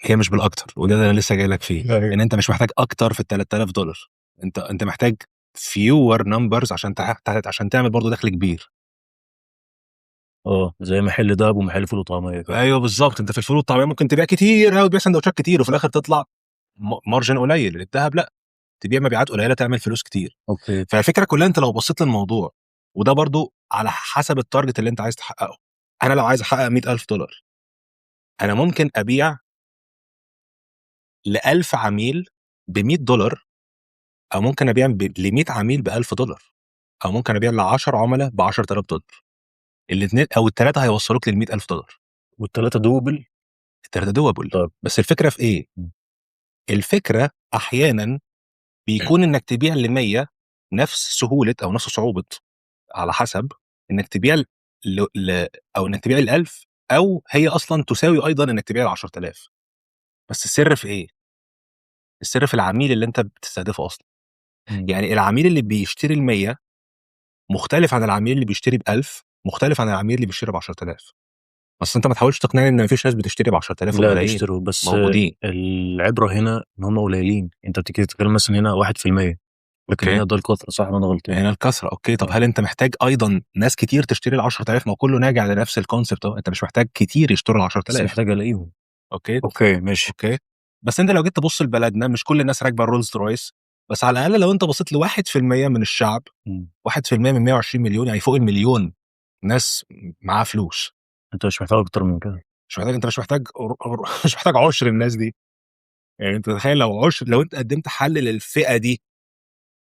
هي مش بالاكتر، وده اللي انا لسه جاي لك فيه، ان انت مش محتاج اكتر في ال $3000، انت محتاج fewer numbers عشان تعمل برضه دخل كبير. اه، زي محل دهب ومحل فول وطعميه كده. ايوه بالظبط، انت في الفول والطعميه ممكن تبيع كتير قوي، تبيع سندوتشات كتير، وفي الاخر تطلع margin قليل. الذهب لا، تبيع مبيعات قليله تعمل فلوس كتير. فالفكرة كلها، انت لو بصيت للموضوع، وده برضو على حسب ال target اللي انت عايز تحققه، انا لو عايز احقق $100,000، انا ممكن ابيع ل 1000 عميل ب $100، او ممكن ابيع ل 100 عميل ب $1000، او ممكن ابيع ل 10 عملاء ب $10,000. الاثنين او الثلاثة هيوصلوك لل $100,000. والثلاثة doable. الثلاثة doable. طيب. بس الفكرة في ايه؟ الفكرة احيانا بيكون انك تبيع ل 100 نفس سهولة او نفس صعوبه، على حسب، انك تبيع او انك تبيع ال 1000، او هي اصلا تساوي ايضا انك تبيع ال 10,000. بس السر في ايه؟ السر في العميل اللي انت بتستهدفه اصلا. يعني العميل اللي بيشتري ال 100 مختلف عن العميل اللي بيشتري ب 1000، مختلف عن العميل اللي بيشتري ب 10,000. بس انت ما تحاولش تقنعني ان مفيش ناس بتشتري ب 10,000 لا. وملايين. بيشتروا بس. موجودين. العبرة هنا ان هم قليلين، انت بتيجي تتكلم مثلا هنا 1%، لكن هنا ده الكثره، صح ولا انا غلطان؟ هنا الكثره، okay. طب هل انت محتاج ايضا ناس كتير تشتري ال 10,000؟ ما هو كله ناجع لنفس ال concept اهو، انت مش محتاج كتير يشتروا ال بس 10,000. محتاج الاقيهم. okay. okay، ماشي. okay، بس انت لو جيت تبص لبلدنا، مش كل الناس راكبه الرولز رويس، بس على الاقل لو انت بصيت ل 1% من الشعب، 1% من 120 مليون، يعني فوق المليون ناس معاها فلوس. انت مش محتاج اكتر من كده. مش محتاج، انت مش محتاج عشر الناس دي. يعني انت تخيل لو عشر، لو انت قدمت حل للفئه دي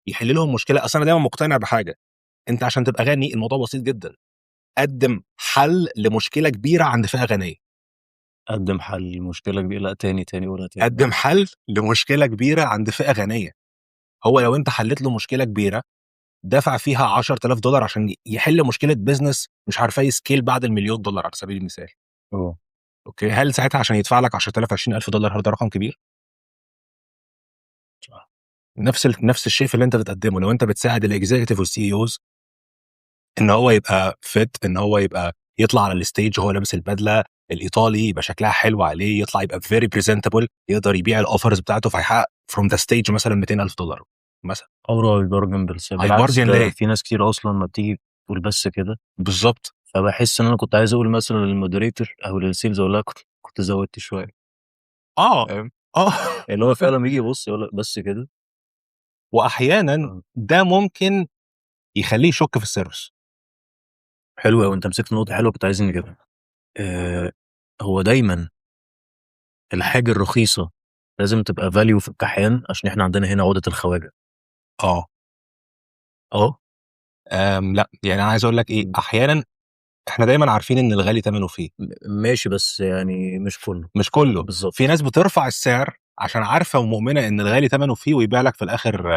يحل لهم مشكله. اصل انا دايما مقتنع بحاجه، انت عشان تبقى غني الموضوع بسيط جدا، قدم حل لمشكلة كبيرة عند فئة غنيه. قدم حل لمشكلة كبيره؟ لا، تاني تاني، قولها تاني. قدم حل لمشكلة كبيرة عند فئة غنيه. هو لو انت حليت له مشكلة كبيرة دفع فيها $10,000 عشان يحل مشكلة business مش عارفاه ي scale بعد المليون دولار على سبيل المثال، okay، هل ساعتها عشان يدفع لك 10,000 $20,000 هل ده رقم كبير؟ صح. نفس الشيء في اللي انت بتقدمه، لو انت بتساعد ال executive وال CEOs ان هو يبقى fit، ان هو يبقى يطلع على ال stage وهو لابس البدله، الايطالي، يبقى شكلها حلو عليه، يطلع يبقى very presentable، يقدر يبيع ال offers بتاعته، فيحقق from the stage مثلا 200,000 دولار مثلا. عمره ما بي bargain بالسعر، بالعكس. هي bargain ده ليه؟ في ناس كتير اصلا ما بتيجي تقول بس كده. فبحس ان انا كنت عايز اقول مثلا لل moderator او لل sales، اقول لها كنت زودت شويه. فاهم؟ اه. اللي هو فعلا بيجي يبص يقول لك بس كده. واحيانا ده ممكن يخليه يشك في ال service. حلو قوي، انت مسكت نقطة حلوة كنت عايز نجيبها. هو دايما الحاجة الرخيصة لازم تبقى value في الكحيان؟ عشان احنا عندنا هنا عقده الخواجه. لا، يعني انا عايز اقول لك ايه، احيانا احنا دايما عارفين ان الغالي ثمنه فيه. ماشي، بس يعني مش كله. مش كله. بالظبط. في ناس بترفع السعر عشان عارفه ومؤمنة ان الغالي ثمنه فيه، ويبيع لك في الاخر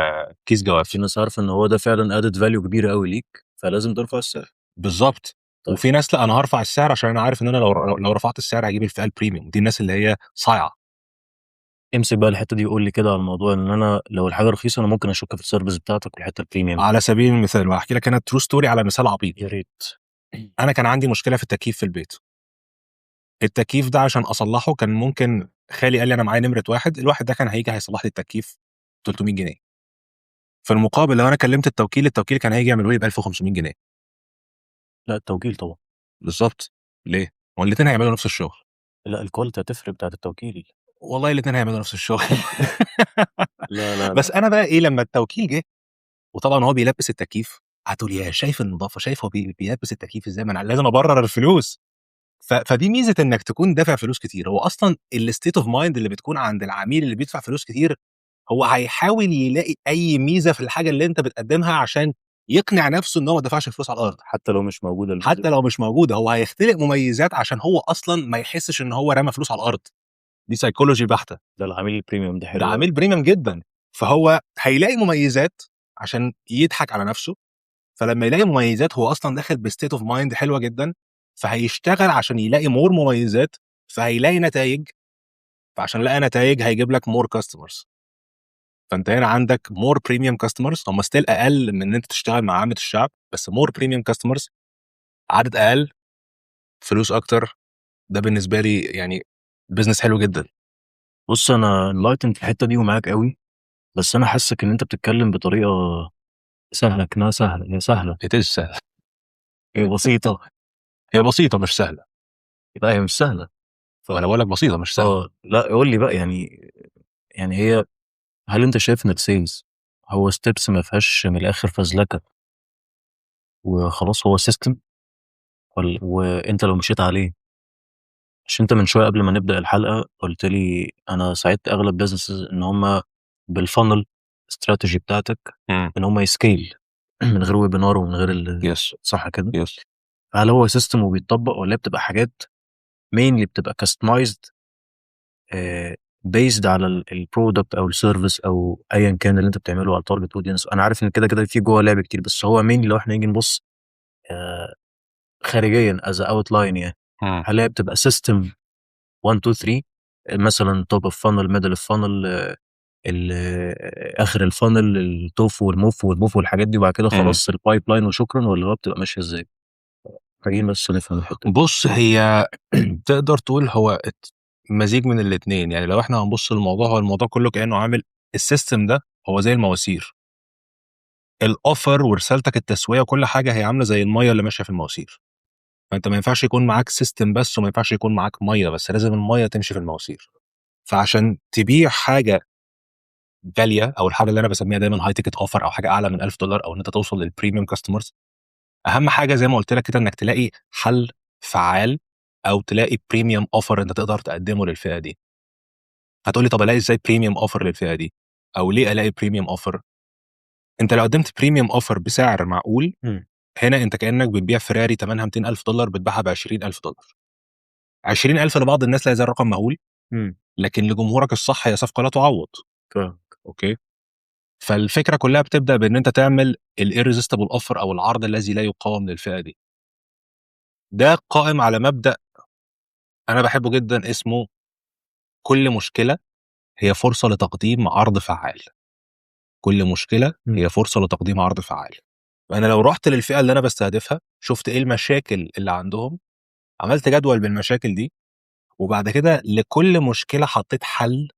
كيس جوافه. في ناس عارفه ان هو ده فعلا added value كبيرة قوي ليك، فلازم ترفع السعر. بالظبط. طيب. وفي ناس لا، انا هرفع السعر عشان انا عارف ان انا لو رفعت السعر هجيب الفئة ال premium. دي الناس اللي هي صايعه. امسك بقى الحتة دي وقول لي كده على الموضوع ان انا لو الحاجة رخيصة انا ممكن اشك في ال service بتاعتك والحتة ال premium. على سبيل المثال، وهحكي لك انا true story على مثال عبيط. يا ريت. انا كان عندي مشكلة في التكييف في البيت. التكييف ده عشان اصلحه كان ممكن خالي قال لي انا معايا نمره واحد، الواحد ده كان هيجي هيصلح لي التكييف 300 جنيه. في المقابل لو انا كلمت التوكيل، التوكيل كان هيجي يعمله لي ب 1500 جنيه. لا، التوكيل طبعا. بالظبط، ليه؟ هو الاثنين هيعملوا نفس الشغل. لا، ال quality هتفرق بتاعت التوكيل. والله الاثنين هيعملوا نفس الشغل. لا لا. بس انا بقى ايه، لما التوكيل جه وطبعا هو بيلبس التكييف، هتقول يا شايف النظافه، شايف هو بيلبس التكييف ازاي، ما انا لازم ابرر الفلوس. فدي ميزة انك تكون دافع فلوس كتير. هو اصلا ال state of mind اللي بتكون عند العميل اللي بيدفع فلوس كتير، هو هيحاول يلاقي اي ميزة في الحاجة اللي انت بتقدمها عشان يقنع نفسه ان هو ما دفعش فلوس على الارض. حتى لو مش موجوده. حتى لو مش موجوده، هو هيختلق مميزات عشان هو اصلا ما يحسش ان هو رمى فلوس على الارض. دي psychology بحته. ده العميل ال premium ده حلو. ده عميل premium جدا، فهو هيلاقي مميزات عشان يضحك على نفسه. فلما يلاقي مميزات، هو اصلا داخل ب state of mind حلوة جدا، فهيشتغل عشان يلاقي more مميزات، فهيلاقي نتائج، فعشان لقى نتائج هيجيب لك more customers. فانت هنا عندك more premium customers، هم still اقل من ان انت تشتغل مع عامة الشعب، بس more premium customers، عدد اقل، فلوس اكتر. ده بالنسبة لي يعني business حلو جدا. بص، انا enlightened في الحتة دي ومعاك قوي، بس انا حاسك ان انت بتتكلم بطريقة سهله، كانها سهله. هي سهله؟ it is سهل. هي بسيطه. هي بسيطه، مش سهله. لا، هي مش سهله. وانا بقول لك بسيطه، مش سهله. اه، لا، قول لي بقى، يعني هي هل انت شايف ان ال sales هو steps ما فيهاش من الاخر فزلكه وخلاص، هو system وانت لو مشيت عليه؟ عشان انت من شوية قبل ما نبدا الحلقة قلت لي انا ساعدت اغلب businesses ان هم بال funnel strategy بتاعتك ان هم ي scale من غير webinar ومن غير صح كده؟ yes. هل هو system وبيتطبق ولا هي بتبقى حاجات mainly بتبقى customized based على ال product او ال service او ايا كان اللي انت بتعمله على ال target audience؟ انا عارف ان كده كده في جوه لعب كتير، بس هو mainly لو احنا نيجي نبص خارجيا as outline يعني، هل هي بتبقى system 1 2 3 مثلا، top of funnel، middle of funnel، اخر ال funnel، ال TOFU وال MOFU وال MOFU والحاجات دي، وبعد كده خلاص ال pipeline وشكرا، ولا هو بتبقى ماشية ازاي؟ محتاجين بس نفهم الحتة دي. بص، هي تقدر تقول هو مزيج من الاثنين. يعني لو احنا هنبص للموضوع، هو الموضوع كله كانه عامل ال system ده هو زي المواسير. ال offer ورسالتك التسويقية وكل حاجة هي عامله زي المية اللي ماشية في المواسير. فانت ما ينفعش يكون معاك system بس وما ينفعش يكون معاك مية بس، لازم المية تمشي في المواسير. فعشان تبيع حاجة غاليه، او الحاجة اللي انا بسميها دايما high ticket offer، او حاجة اعلى من 1000 دولار، او ان انت توصل لل premium customers، اهم حاجة زي ما قلت لك كده انك تلاقي حل فعال او تلاقي premium offer انت تقدر تقدمه للفئه دي. هتقولي طب الاقي ازاي premium offer للفئه دي؟ او ليه الاقي premium offer؟ انت لو قدمت premium offer بسعر معقول، هنا انت كانك بتبيع فيراري ثمنها 200,000 دولار بتبيعها ب 20,000 دولار. 20,000 لبعض الناس لا يزال رقم مهول، لكن لجمهورك الصح هي صفقة لا تعوض. فاهم. okay، فالفكرة كلها بتبدا بان انت تعمل ال irresistible offer او العرض الذي لا يقاوم للفئه دي. ده قائم على مبدا انا بحبه جدا اسمه كل مشكلة هي فرصة لتقديم عرض فعال. كل مشكلة هي فرصة لتقديم عرض فعال. فانا لو رحت للفئه اللي انا بستهدفها، شفت ايه المشاكل اللي عندهم، عملت جدول بالمشاكل دي. وبعد كده لكل مشكلة حطيت حل،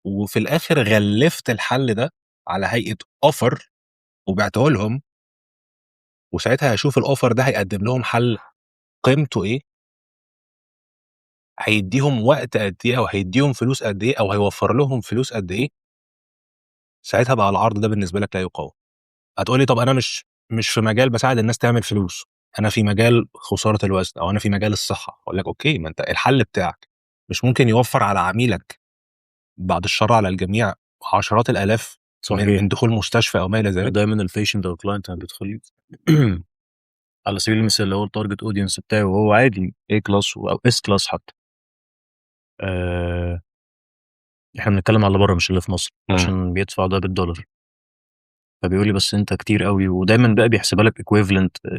وفي الاخر غلفت الحل ده على هيئة offer وبعته لهم، وساعتها هشوف ال offer ده هيقدم لهم حل قيمته ايه، هيديهم وقت قد ايه، او هيديهم فلوس قد ايه، او هيوفر لهم فلوس قد ايه. ساعتها بقى العرض ده بالنسبة لك لا يقاوم. هتقولي طب انا مش في مجال بساعد الناس تعمل فلوس، انا في مجال خسارة الوزن، او انا في مجال الصحه. اقول لك okay، ما انت الحل بتاعك مش ممكن يوفر على عميلك، بعد الشر على الجميع، عشرات الالاف من دخول مستشفى او ما الى ذلك. دايما ال patient او ال client اللي بيدخل لي، على سبيل المثال اللي هو ال target audience بتاعي، وهو عادي A class او S class حتى، احنا بنتكلم على اللي بره مش اللي في مصر، عشان بيدفع ده بالدولار. فبيقول لي بس انت كتير قوي، ودايما بقى بيحسبها لك equivalent،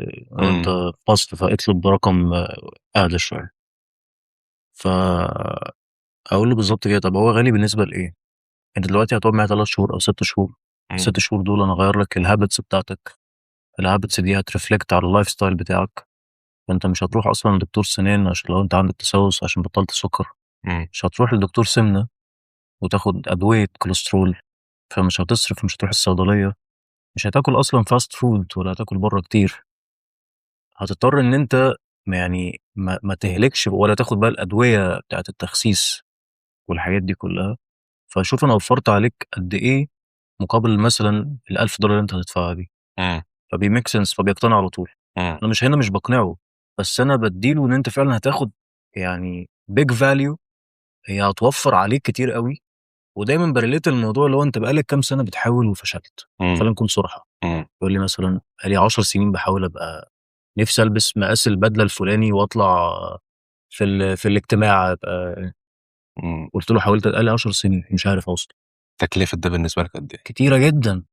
انت في مصر فاطلب رقم اعلى شويه. ف اقول له بالظبط كده، طب هو غالي بالنسبة لايه؟ انت دلوقتي هتقعد معايا 3 شهور او 6 شهور. 6 شهور دول انا اغير لك ال habits بتاعتك، ال habits دي هت reflect على ال lifestyle بتاعك، فانت مش هتروح اصلا لدكتور سنان عشان لو انت عندك تسوس عشان بطلت سكر، مش هتروح لدكتور سمنه وتاخد ادوية كوليسترول، فمش هتصرف، مش هتروح الصيدليه، مش هتاكل اصلا fast food ولا هتاكل بره كتير. هتضطر ان انت ما يعني ما تهلكش ولا تاخد بقى الادوية بتاعت التخسيس والحاجات دي كلها. فشوف انا وفرت عليك قد ايه مقابل مثلا ال1000 دولار اللي انت هتدفعها دي. فبي make sense، فبيقتنع على طول. انا مش هنا مش بقنعه، بس انا بديله ان انت فعلا هتاخد يعني big value، هي هتوفر عليك كتير قوي. ودايما ب relate الموضوع اللي هو انت بقالك كام سنة بتحاول وفشلت؟ خلينا نكون صراحه. يقول لي مثلا بقالي 10 سنين بحاول ابقى نفسي البس مقاس البدلة الفلاني واطلع في الاجتماع ابقى. قلت له حاولت؟ قال لي 10 سنين مش عارف اوصل. تكلفة ده بالنسبة لك قد ايه؟ كتيرة جدا.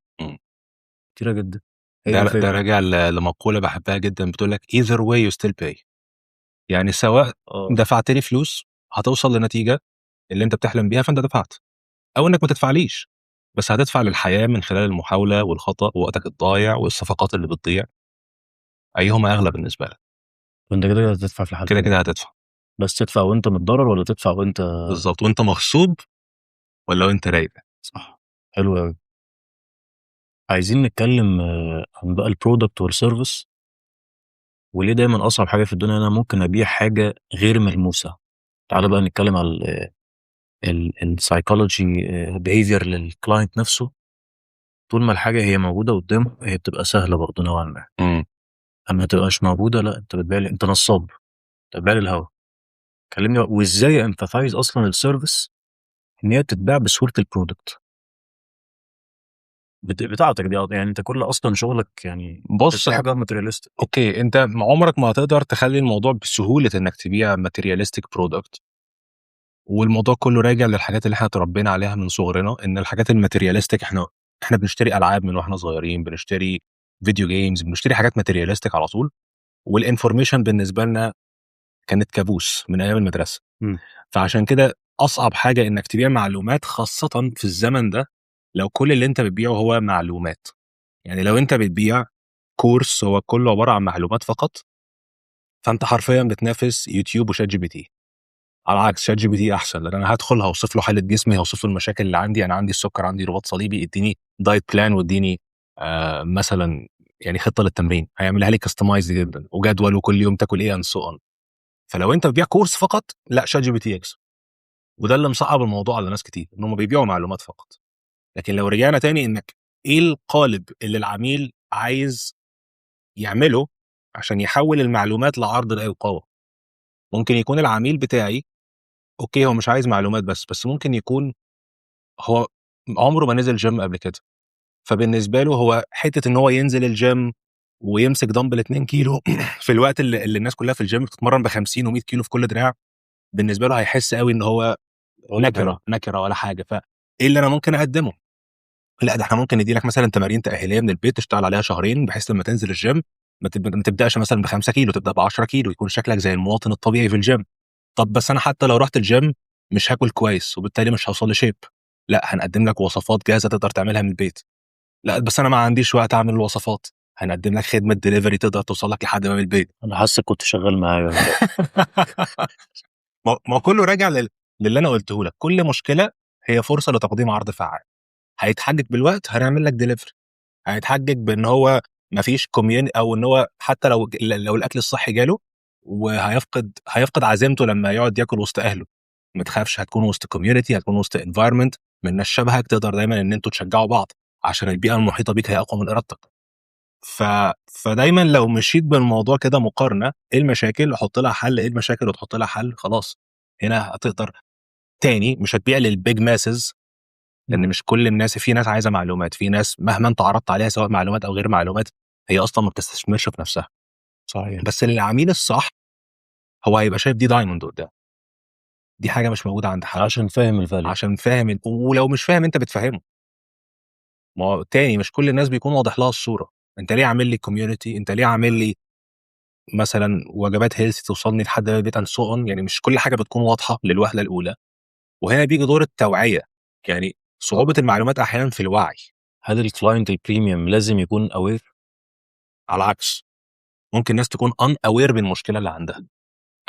كتيرة جدا، هي دي ده الفكره. ده راجع لمقوله بحبها جدا بتقول لك either way you still pay، يعني سواء دفعت لي فلوس هتوصل لنتيجة اللي انت بتحلم بيها فانت دفعت، او انك ما تدفعليش بس هتدفع للحياة من خلال المحاولة والخطا ووقتك الضايع والصفقات اللي بتضيع. ايهما اغلى بالنسبة لك؟ وانت كده كده هتدفع في كده الحالتين. كده هتدفع. بس تدفع وانت متضرر ولا تدفع وانت بالظبط، وانت مغصوب ولا وانت رايق. صح، حلو قوي. عايزين نتكلم عن بقى ال product وال service، وليه دايما اصعب حاجة في الدنيا انا ممكن ابيع حاجة غير ملموسه. تعالى بقى نتكلم على ال psychology behavior لل client نفسه. طول ما الحاجة هي موجودة قدامه هي بتبقى سهلة برضه نوعا ما. اما تبقاش موجوده، لا، انت بتبيع لي، انت نصاب، انت بتبيع لي الهوا. كلمني وازاي emphasize اصلا ال service ان هي تتباع بسهولة ال product بتاعتك دي، يعني انت كل اصلا شغلك يعني بص، بتبيع حاجة materialistic. okay، انت عمرك ما هتقدر تخلي الموضوع بسهولة انك تبيع materialistic product، والموضوع كله راجع للحاجات اللي احنا اتربينا عليها من صغرنا، ان الحاجات ال materialistic، احنا بنشتري العاب من واحنا صغيرين، بنشتري video games، بنشتري حاجات materialistic على طول، وال information بالنسبة لنا كانت كابوس من ايام المدرسه. فعشان كده اصعب حاجة انك تبيع معلومات، خاصة في الزمن ده لو كل اللي انت بتبيعه هو معلومات. يعني لو انت بتبيع course هو كله عبارة عن معلومات فقط، فانت حرفيا بتنافس يوتيوب وشات جي بي تي. على عكس شات جي بي تي احسن، لان انا هدخل هوصف له حاله جسمي، هوصف له المشاكل اللي عندي، انا عندي السكر، عندي رباط صليبي، اديني diet plan واديني مثلا يعني خطه للتمرين، هيعملها لي customized جدا وجدول وكل يوم تاكل ايه and so on. فلو انت بتبيع course فقط، لا، شات جي بي تي يكسب. وده اللي مصعب الموضوع على ناس كتير، ان هم بيبيعوا معلومات فقط. لكن لو رجعنا تاني انك ايه القالب اللي العميل عايز يعمله عشان يحول المعلومات لعرض لا يقاوم؟ ممكن يكون العميل بتاعي okay هو مش عايز معلومات بس، بس ممكن يكون هو عمره ما نزل جيم قبل كده، فبالنسبه له هو حتة ان هو ينزل الجيم ويمسك دمبل 2 كيلو في الوقت اللي الناس كلها في الجيم بتتمرن ب 50 و100 كيلو في كل دراع، بالنسبة له هيحس قوي ان هو نكره نكره ولا حاجه. فايه اللي انا ممكن اقدمه؟ لا، ده احنا ممكن ندي لك مثلا تمارين تاهيليه من البيت تشتغل عليها شهرين، بحيث لما تنزل الجيم ما تبداش مثلا ب 5 كيلو، تبدا ب 10 كيلو، يكون شكلك زي المواطن الطبيعي في الجيم. طب بس انا حتى لو رحت الجيم مش هاكل كويس وبالتالي مش هوصل ل shape. لا، هنقدم لك وصفات جاهزة تقدر تعملها من البيت. لا، بس انا ما عنديش وقت اعمل الوصفات. هنقدم لك خدمة دليفري تقدر توصل لك لحد باب البيت. انا حاسك كنت شغال معايا. ما هو كله راجع للي انا قلته لك، كل مشكلة هي فرصة لتقديم عرض فعال. هيتحجج بالوقت، هنعمل لك ديليفري. هيتحجج بان هو ما فيش community، او ان هو حتى لو الاكل الصحي جاله وهيفقد عزيمته لما يقعد ياكل وسط اهله. ما تخافش، هتكون وسط community، هتكون وسط environment من ناس شبهك، تقدر دايما ان انتوا تشجعوا بعض عشان البيئة المحيطة بيك هي اقوى من ارادتك. فدايما لو مشيت بالموضوع كده مقارنه، ايه المشاكل وحط لها حل، ايه المشاكل وتحط لها حل، خلاص هنا هتقدر. تاني، مش هتبيع لل big masses، لان مش كل الناس، في ناس عايزه معلومات، في ناس مهما انت عرضت عليها سواء معلومات او غير معلومات هي اصلا ما بتستثمرش في نفسها. بس للعميل الصح هو هيبقى شايف دي diamond قدام، دي حاجة مش موجودة عند حد. عشان فاهم ال value. عشان فاهم ولو مش فاهم انت بتفهمه. ما هو تاني مش كل الناس بيكون واضح لها الصوره. انت ليه عامل لي community؟ انت ليه عامل لي مثلا وجبات healthy توصلني لحد البيت and so on؟ يعني مش كل حاجة بتكون واضحة للوهلة الاولى، وهنا بيجي دور التوعيه. يعني صعوبة المعلومات احيانا في الوعي. هل ال client ال premium لازم يكون aware؟ على العكس، ممكن ناس تكون unaware بالمشكلة اللي عندها،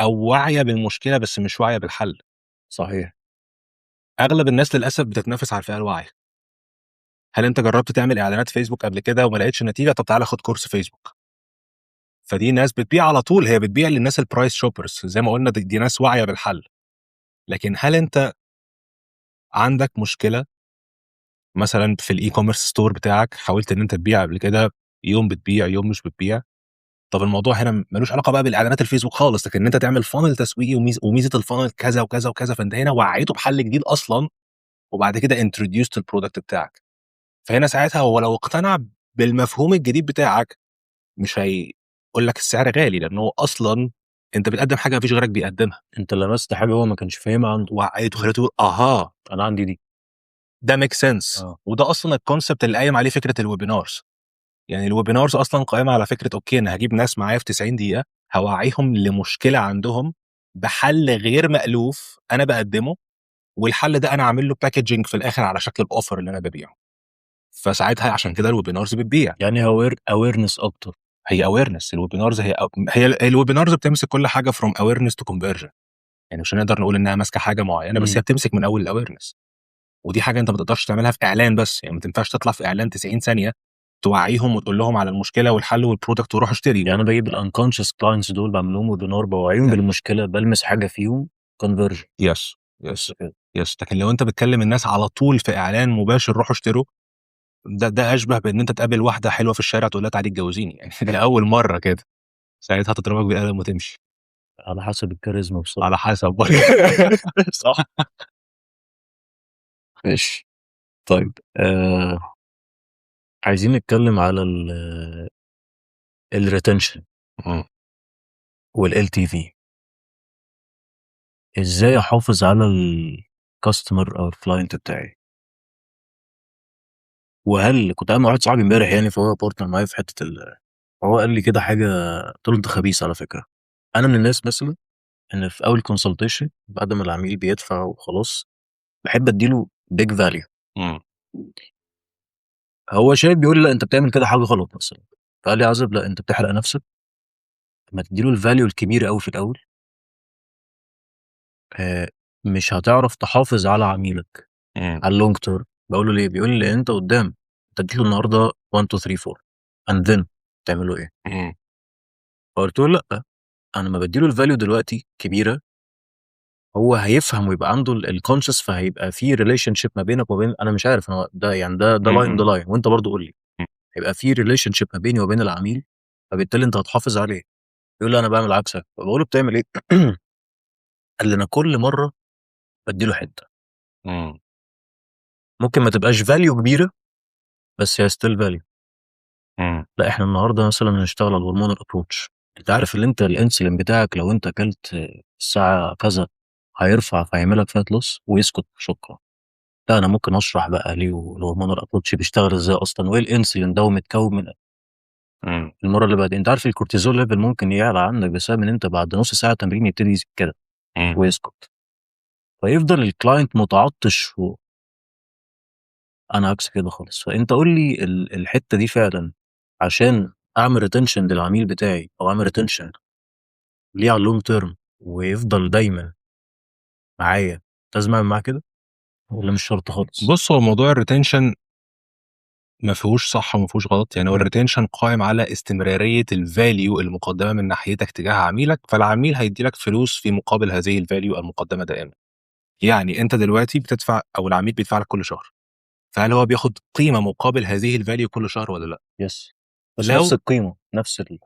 او واعية بالمشكلة بس مش واعية بالحل. اغلب الناس للاسف بتتنافس على الفئة الواعية. هل انت جربت تعمل اعلانات فيسبوك قبل كده وما لقيتش نتيجه؟ طب تعالى خد كورس فيسبوك. فدي ناس بتبيع على طول، هي بتبيع للناس ال price shoppers زي ما قلنا، دي ناس واعية بالحل. لكن هل انت عندك مشكلة مثلا في ال e-commerce store بتاعك؟ حاولت ان انت تبيع قبل كده، يوم بتبيع يوم مش بتبيع. طب الموضوع هنا ملوش علاقة بقى بالاعلانات الفيسبوك خالص، لكن ان انت تعمل funnel تسويقي وميزه ال funnel كذا وكذا وكذا، فانت هنا وعيته بحل جديد اصلا، وبعد كده introduced ال product بتاعك. فهنا ساعتها هو لو اقتنع بالمفهوم الجديد بتاعك مش هيقول لك السعر غالي، لانه اصلا انت بتقدم حاجة مفيش غيرك بيقدمها. انت لمست حاجة هو ما كانش فاهمها عنده. وعيته، خليته يقول اها، انا عندي دي. ده make sense. وده اصلا ال concept اللي قايم عليه فكرة ال webinars. يعني ال webinars اصلا قائمة على فكره، okay انا هجيب ناس معايا في 90 دقيقه، هوعيهم لمشكلة عندهم بحل غير مألوف انا بقدمه، والحل ده انا عامل له packaging في الاخر على شكل ال offer اللي انا ببيعه. فساعتها عشان كده ال webinars بتبيع. يعني هو awareness اكتر. هي awareness. ال webinars هي ال webinars بتمسك كل حاجة from awareness to conversion. يعني مش هنقدر نقول انها ماسكه حاجة معينه، بس هي بتمسك من اول ال awareness، ودي حاجة انت ما تقدرش تعملها في اعلان بس. يعني ما تنفعش تطلع في اعلان 90 ثانية توعيهم وتقول لهم على المشكلة والحل وال product وروح اشتري. يعني انا بجيب ال unconscious clients دول، بعمل لهم webinar، بوعيهم بالمشكله، بلمس حاجة فيهم، conversion. yes yes لكن لو انت بتكلم الناس على طول في اعلان مباشر روحوا اشتروا، ده اشبه بان انت تقابل واحدة حلوة في الشارع تقول لها تعالي اتجوزيني، يعني لاول مرة كده، ساعتها تضربك بالقلم وتمشي. على حسب الكاريزما بصراحه. على حسب. صح، ماشي. طيب، عايزين نتكلم على ال retention وال LTV. ازاي احافظ على ال customer او ال client بتاعي؟ وهل كنت قاعد مع واحد صاحبي امبارح، يعني فهو partner معايا في حتة هو قال لي كده حاجه، قلت له انت خبيث على فكره. انا من الناس مثلا ان في اول consultation بعد ما العميل بيدفع وخلاص بحب اديله big value. هو شايف، بيقول لي لا، انت بتعمل كده حاجة غلط مثلا. فقال لي عزب، لا، انت بتحرق نفسك لما تديله ال value الكبيرة قوي في الاول، مش هتعرف تحافظ على عميلك على ال long term. بقول له ليه؟ بيقول لي انت قدام انت اديته النهارده 1 2 3 4 and then تعمل له ايه؟ فقلت له لا، انا لما بديله ال value دلوقتي كبيرة هو هيفهم ويبقى عنده ال conscious، فهيبقى في relationship ما بينك وبين، انا مش عارف انا ده يعني ده line ده line، وانت برضو قول لي. هيبقى في relationship ما بيني وبين العميل، فبالتالي انت هتحافظ عليه. يقول لي انا بعمل عكسك. فبقول له بتعمل ايه؟ قال لي انا كل مرة بدي له حته. ممكن ما تبقاش value كبيرة بس هي still value. لا، احنا النهارده مثلا هنشتغل على ال hormonal approach. انت عارف ان انت الانسولين بتاعك لو انت اكلت الساعة كذا هيرفع فهيعمل لك fat loss ويسكت، شكرا. لا، انا ممكن اشرح بقى ليه ال hormonal approach بيشتغل ازاي اصلا، وايه الانسولين ده ومتكون من المرة اللي بعد، انت عارف ال cortisol level ممكن يعلى عندك بسبب ان انت بعد نص ساعة تمرين يبتدي يزيد كده ويسكت، فيفضل ال client متعطش انا عكس كده خالص. فانت قول لي الحتة دي فعلا عشان اعمل retention للعميل بتاعي او اعمل retention ليه على ال long term ويفضل دايما معايا، لازم أعمل معاه كده والّا مش شرط خالص؟ بُص، هو موضوع الretention ما فيهوش صح وما فيهوش غلط، يعني هو الretention قائم على استمرارية الvalue المقدمة من ناحيتك تجاه عميلك، فالعميل هيدّي لك فلوس في مقابل هذه الvalue المقدمة دائمًا. يعني أنت دلوقتي بتدفع أو العميل بيدفع لك كل شهر، فهل هو بياخد قيمة مقابل هذه الvalue كل شهر والّا لأ؟ yes، بس لو نفس القيمة، نفس ال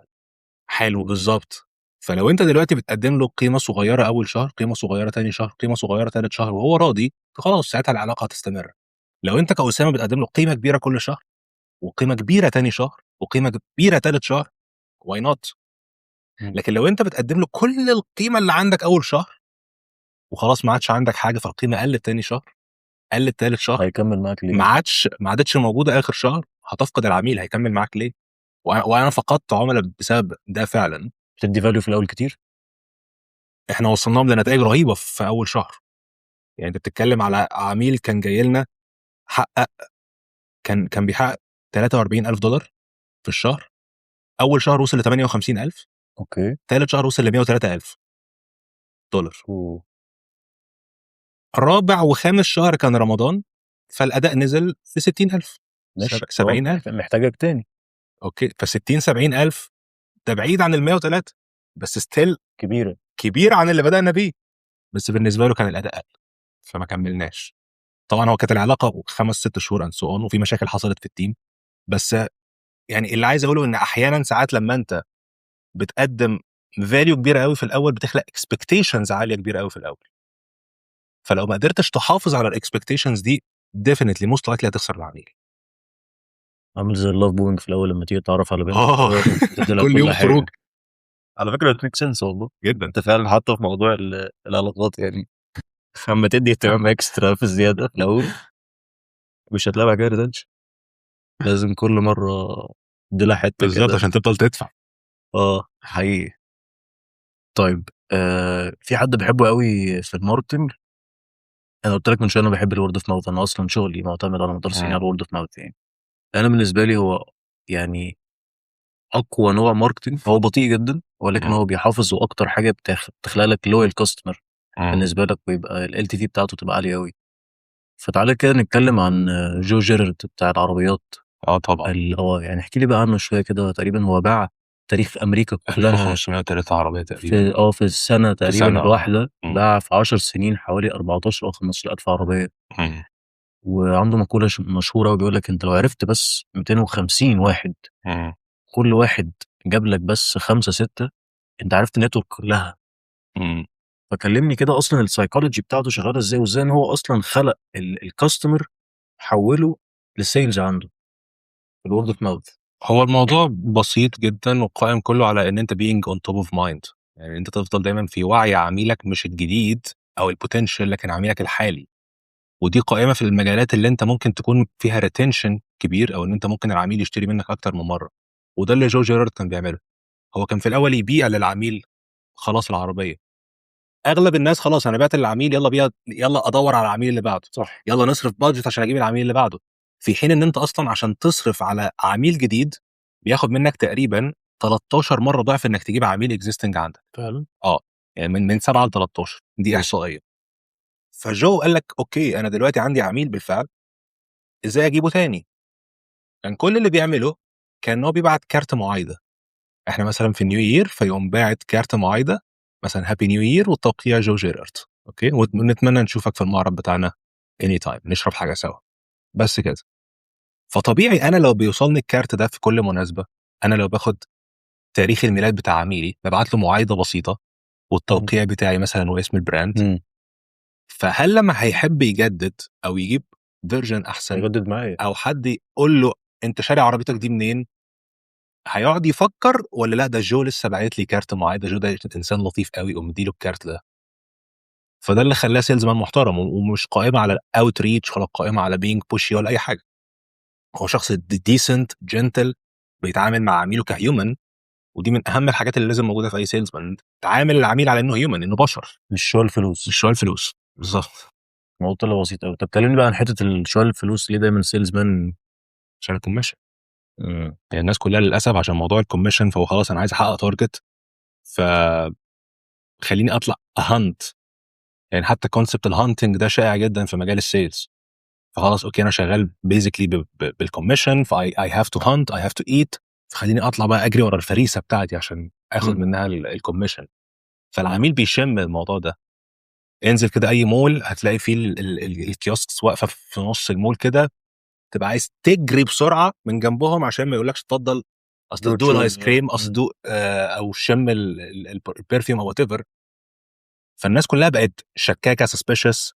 حلو، بالضبط. فلو أنت دلوقتي بتقدم له قيمة صغيرة أول شهر، قيمة صغيرة تاني شهر، قيمة صغيرة تالت شهر وهو راضي، فخلاص ساعتها العلاقة هتستمر. لو أنت كأسامة بتقدم له قيمة كبيرة كل شهر، وقيمة كبيرة تاني شهر، وقيمة كبيرة تالت شهر، why not؟ لكن لو أنت بتقدم له كل القيمة اللي عندك أول شهر، وخلاص ما عادش عندك حاجة، فالقيمة قلت تاني شهر، قلت تالت شهر، هيكمل معاك ليه؟ ما عادتش موجودة آخر شهر، هتفقد العميل، هيكمل معاك ليه؟ وأنا فقدت عملا بسبب ده فعلًا. بتدّي value في الأول كتير؟ إحنا وصلناهم لنتايج رهيبة في أول شهر. يعني أنت بتتكلم على عميل كان جاي لنا حقق كان بيحقق $43,000 في الشهر، أول شهر وصل ل58,000. تالت شهر وصل ل103,000 $. أوه! رابع وخامس شهر كان رمضان، فالأداء نزل ل60,000. ماشي، 70,000. محتاجك تاني. okay، ف60 70,000 ده بعيد عن ال103، بس still كبيرة. كبير عن اللي بدأنا بيه، بس بالنسبة له كان الأداء أقل، فما كملناش. طبعًا هو كانت العلاقة 5، 6 شهور and so on، وفي مشاكل حصلت في الteam، بس يعني اللي عايز أقوله إن أحيانًا ساعات لمّا أنت بتقدم value كبيرة أوي في الأول، بتخلق expectations عالية كبيرة أوي في الأول. فلو ما قدرتش تحافظ على الexpectations دي، definitely most likely هتخسر العميل. عامل زي الlove bombing في الأول لمّا تيجي تتعرف على بنت، تدّي لها كل كل يوم حاجة. خروج. على فكرة it makes sense والله. جدًا. أنت فعلًا حتى في موضوع العلاقات، يعني أمّا تدّي اهتمام extra في الزيادة في الأول، مش هتلاقي بعد كده retention. لازم كل مرّة تدّي لها حتّة بالضبط، كده. عشان تفضل تدفع. آه، حقيقي. طيب، في حد باحبه أوي في الmarketing، أنا قُلت لك من شوية أنا باحب الword of mouth، أنا أصلًا شغلي معتمد على مدار سنين على الword of mouth يعني. أنا بالنسبة لي هو يعني أقوى نوع marketing، هو بطيء جدًا ولكن هو بيحافظ، وأكتر حاجة بتخلق لك loyal customer بالنسبة لك، ويبقى الLTV بتاعته تبقى عالية أوي. فتعالَ كده نتكلم عن جو جيرارد بتاع العربيات. آه طبعًا. يعني احكِ لي بقى عنه شوية كده، تقريبًا هو باع تاريخ أمريكا كلها 1503 عربية تقريبًا. في السنة في تقريبًا سنة. الواحدة، باع في 10 سنين حوالي 14 أو 15,000 عربية. وعنده مقولة مشهورة أوي، بيقول لك: أنت لو عرفت بس 250 واحد، كل واحد جاب لك بس 5، 6، أنت عرفت الnetwork كلها. فكلمني كده أصلًا الpsychology بتاعته شغالة إزاي، وإزاي إن هو أصلًا خلق الcustomer حوّله لsales عنده الword of mouth. هو الموضوع بسيط جدًا وقائم كله على إن أنت being on top of mind، يعني أنت تفضل دايمًا في وعي عميلك، مش الجديد أو الpotential، لكن عميلك الحالي. ودي قائمة في المجالات اللي أنت ممكن تكون فيها retention كبير، أو إن أنت ممكن العميل يشتري منك أكتر من مرّة، وده اللي جو جيرارد كان بيعمله. هو كان في الأول يبيع للعميل خلاص العربية. أغلب الناس خلاص أنا بِعت للعميل، يالّا بيها، يالّا أدوّر على العميل اللي بعده. يالّا نصرف budget عشان أجيب العميل اللي بعده. في حين إن أنت أصلًا عشان تصرف على عميل جديد بياخد منك تقريبًا 13 مرّة ضعف إنك تجيب عميل existing عندك. فعلًا؟ آه، يعني من 7 ل13، دي إحصائية. فجو قال لك: okay، أنا دلوقتي عندي عميل بالفعل، إزاي أجيبه تاني؟ كان كل اللي بيعمله كان إن هو بيبعت كارت معايدة. إحنا مثلًا في new year، فيقوم باعت كارت معايدة مثلًا happy new year والتوقيع جو جيرارد، okay، ونتمنى نشوفك في المعرض بتاعنا anytime، نشرب حاجة سوا. بس كده. فطبيعي أنا لو بيوصلني الكارت ده في كل مناسبة، أنا لو باخد تاريخ الميلاد بتاع عميلي، بابعت له معايدة بسيطة والتوقيع بتاعي مثلًا واسم الbrand. فهل لمّا هيحب يجدد أو يجيب version أحسن هيجدد معايا. أو حد يقول له أنت شاري عربيتك دي منين؟ هيقعد يفكر والّا لأ، ده جو لسه باعت لي كارت معايدة، جو ده إنسان لطيف أوي، قوم مدّي له الكارت ده. فده اللي خلّاه salesman محترم ومش قائمة على outreach ولا قائمة على being pushy ولا أي حاجة. هو شخص decent، gentle، بيتعامل مع عميله كhuman، ودي من أهم الحاجات اللي لازم موجودة في أي salesman، تعامل العميل على إنه human، إنه بشر. مش شوال فلوس. مش شوال فلوس، بالضبط. الموضوع طلع بسيط أوي. طب كلمني بقى عن حتة الشوال الفلوس، ليه دايمًا salesman؟ عشان الcommission. يعني الناس كلها للأسف عشان موضوع الcommission، فهو خلاص أنا عايز أحقق target، ف خلّيني أطلع أhunt. يعني حتى concept ال hunting ده شائع جدا في مجال ال sales. فخلاص okay، انا شغال basically بال commission، ف I have to hunt، I have to eat، فخليني اطلع بقى اجري ورا الفريسه بتاعتي عشان اخد منها ال commission. فالعميل بيشم الموضوع ده. انزل كده اي مول هتلاقي فيه ال kiosks واقفة في نص المول كده، تبقى عايز تجري بسرعة من جنبهم عشان ما يقولكش اتفضل، اصل دوق ال ice cream، اصل دوق او شم ال perfume او whatever. فالناس كلها بقت شكاكه، suspicious،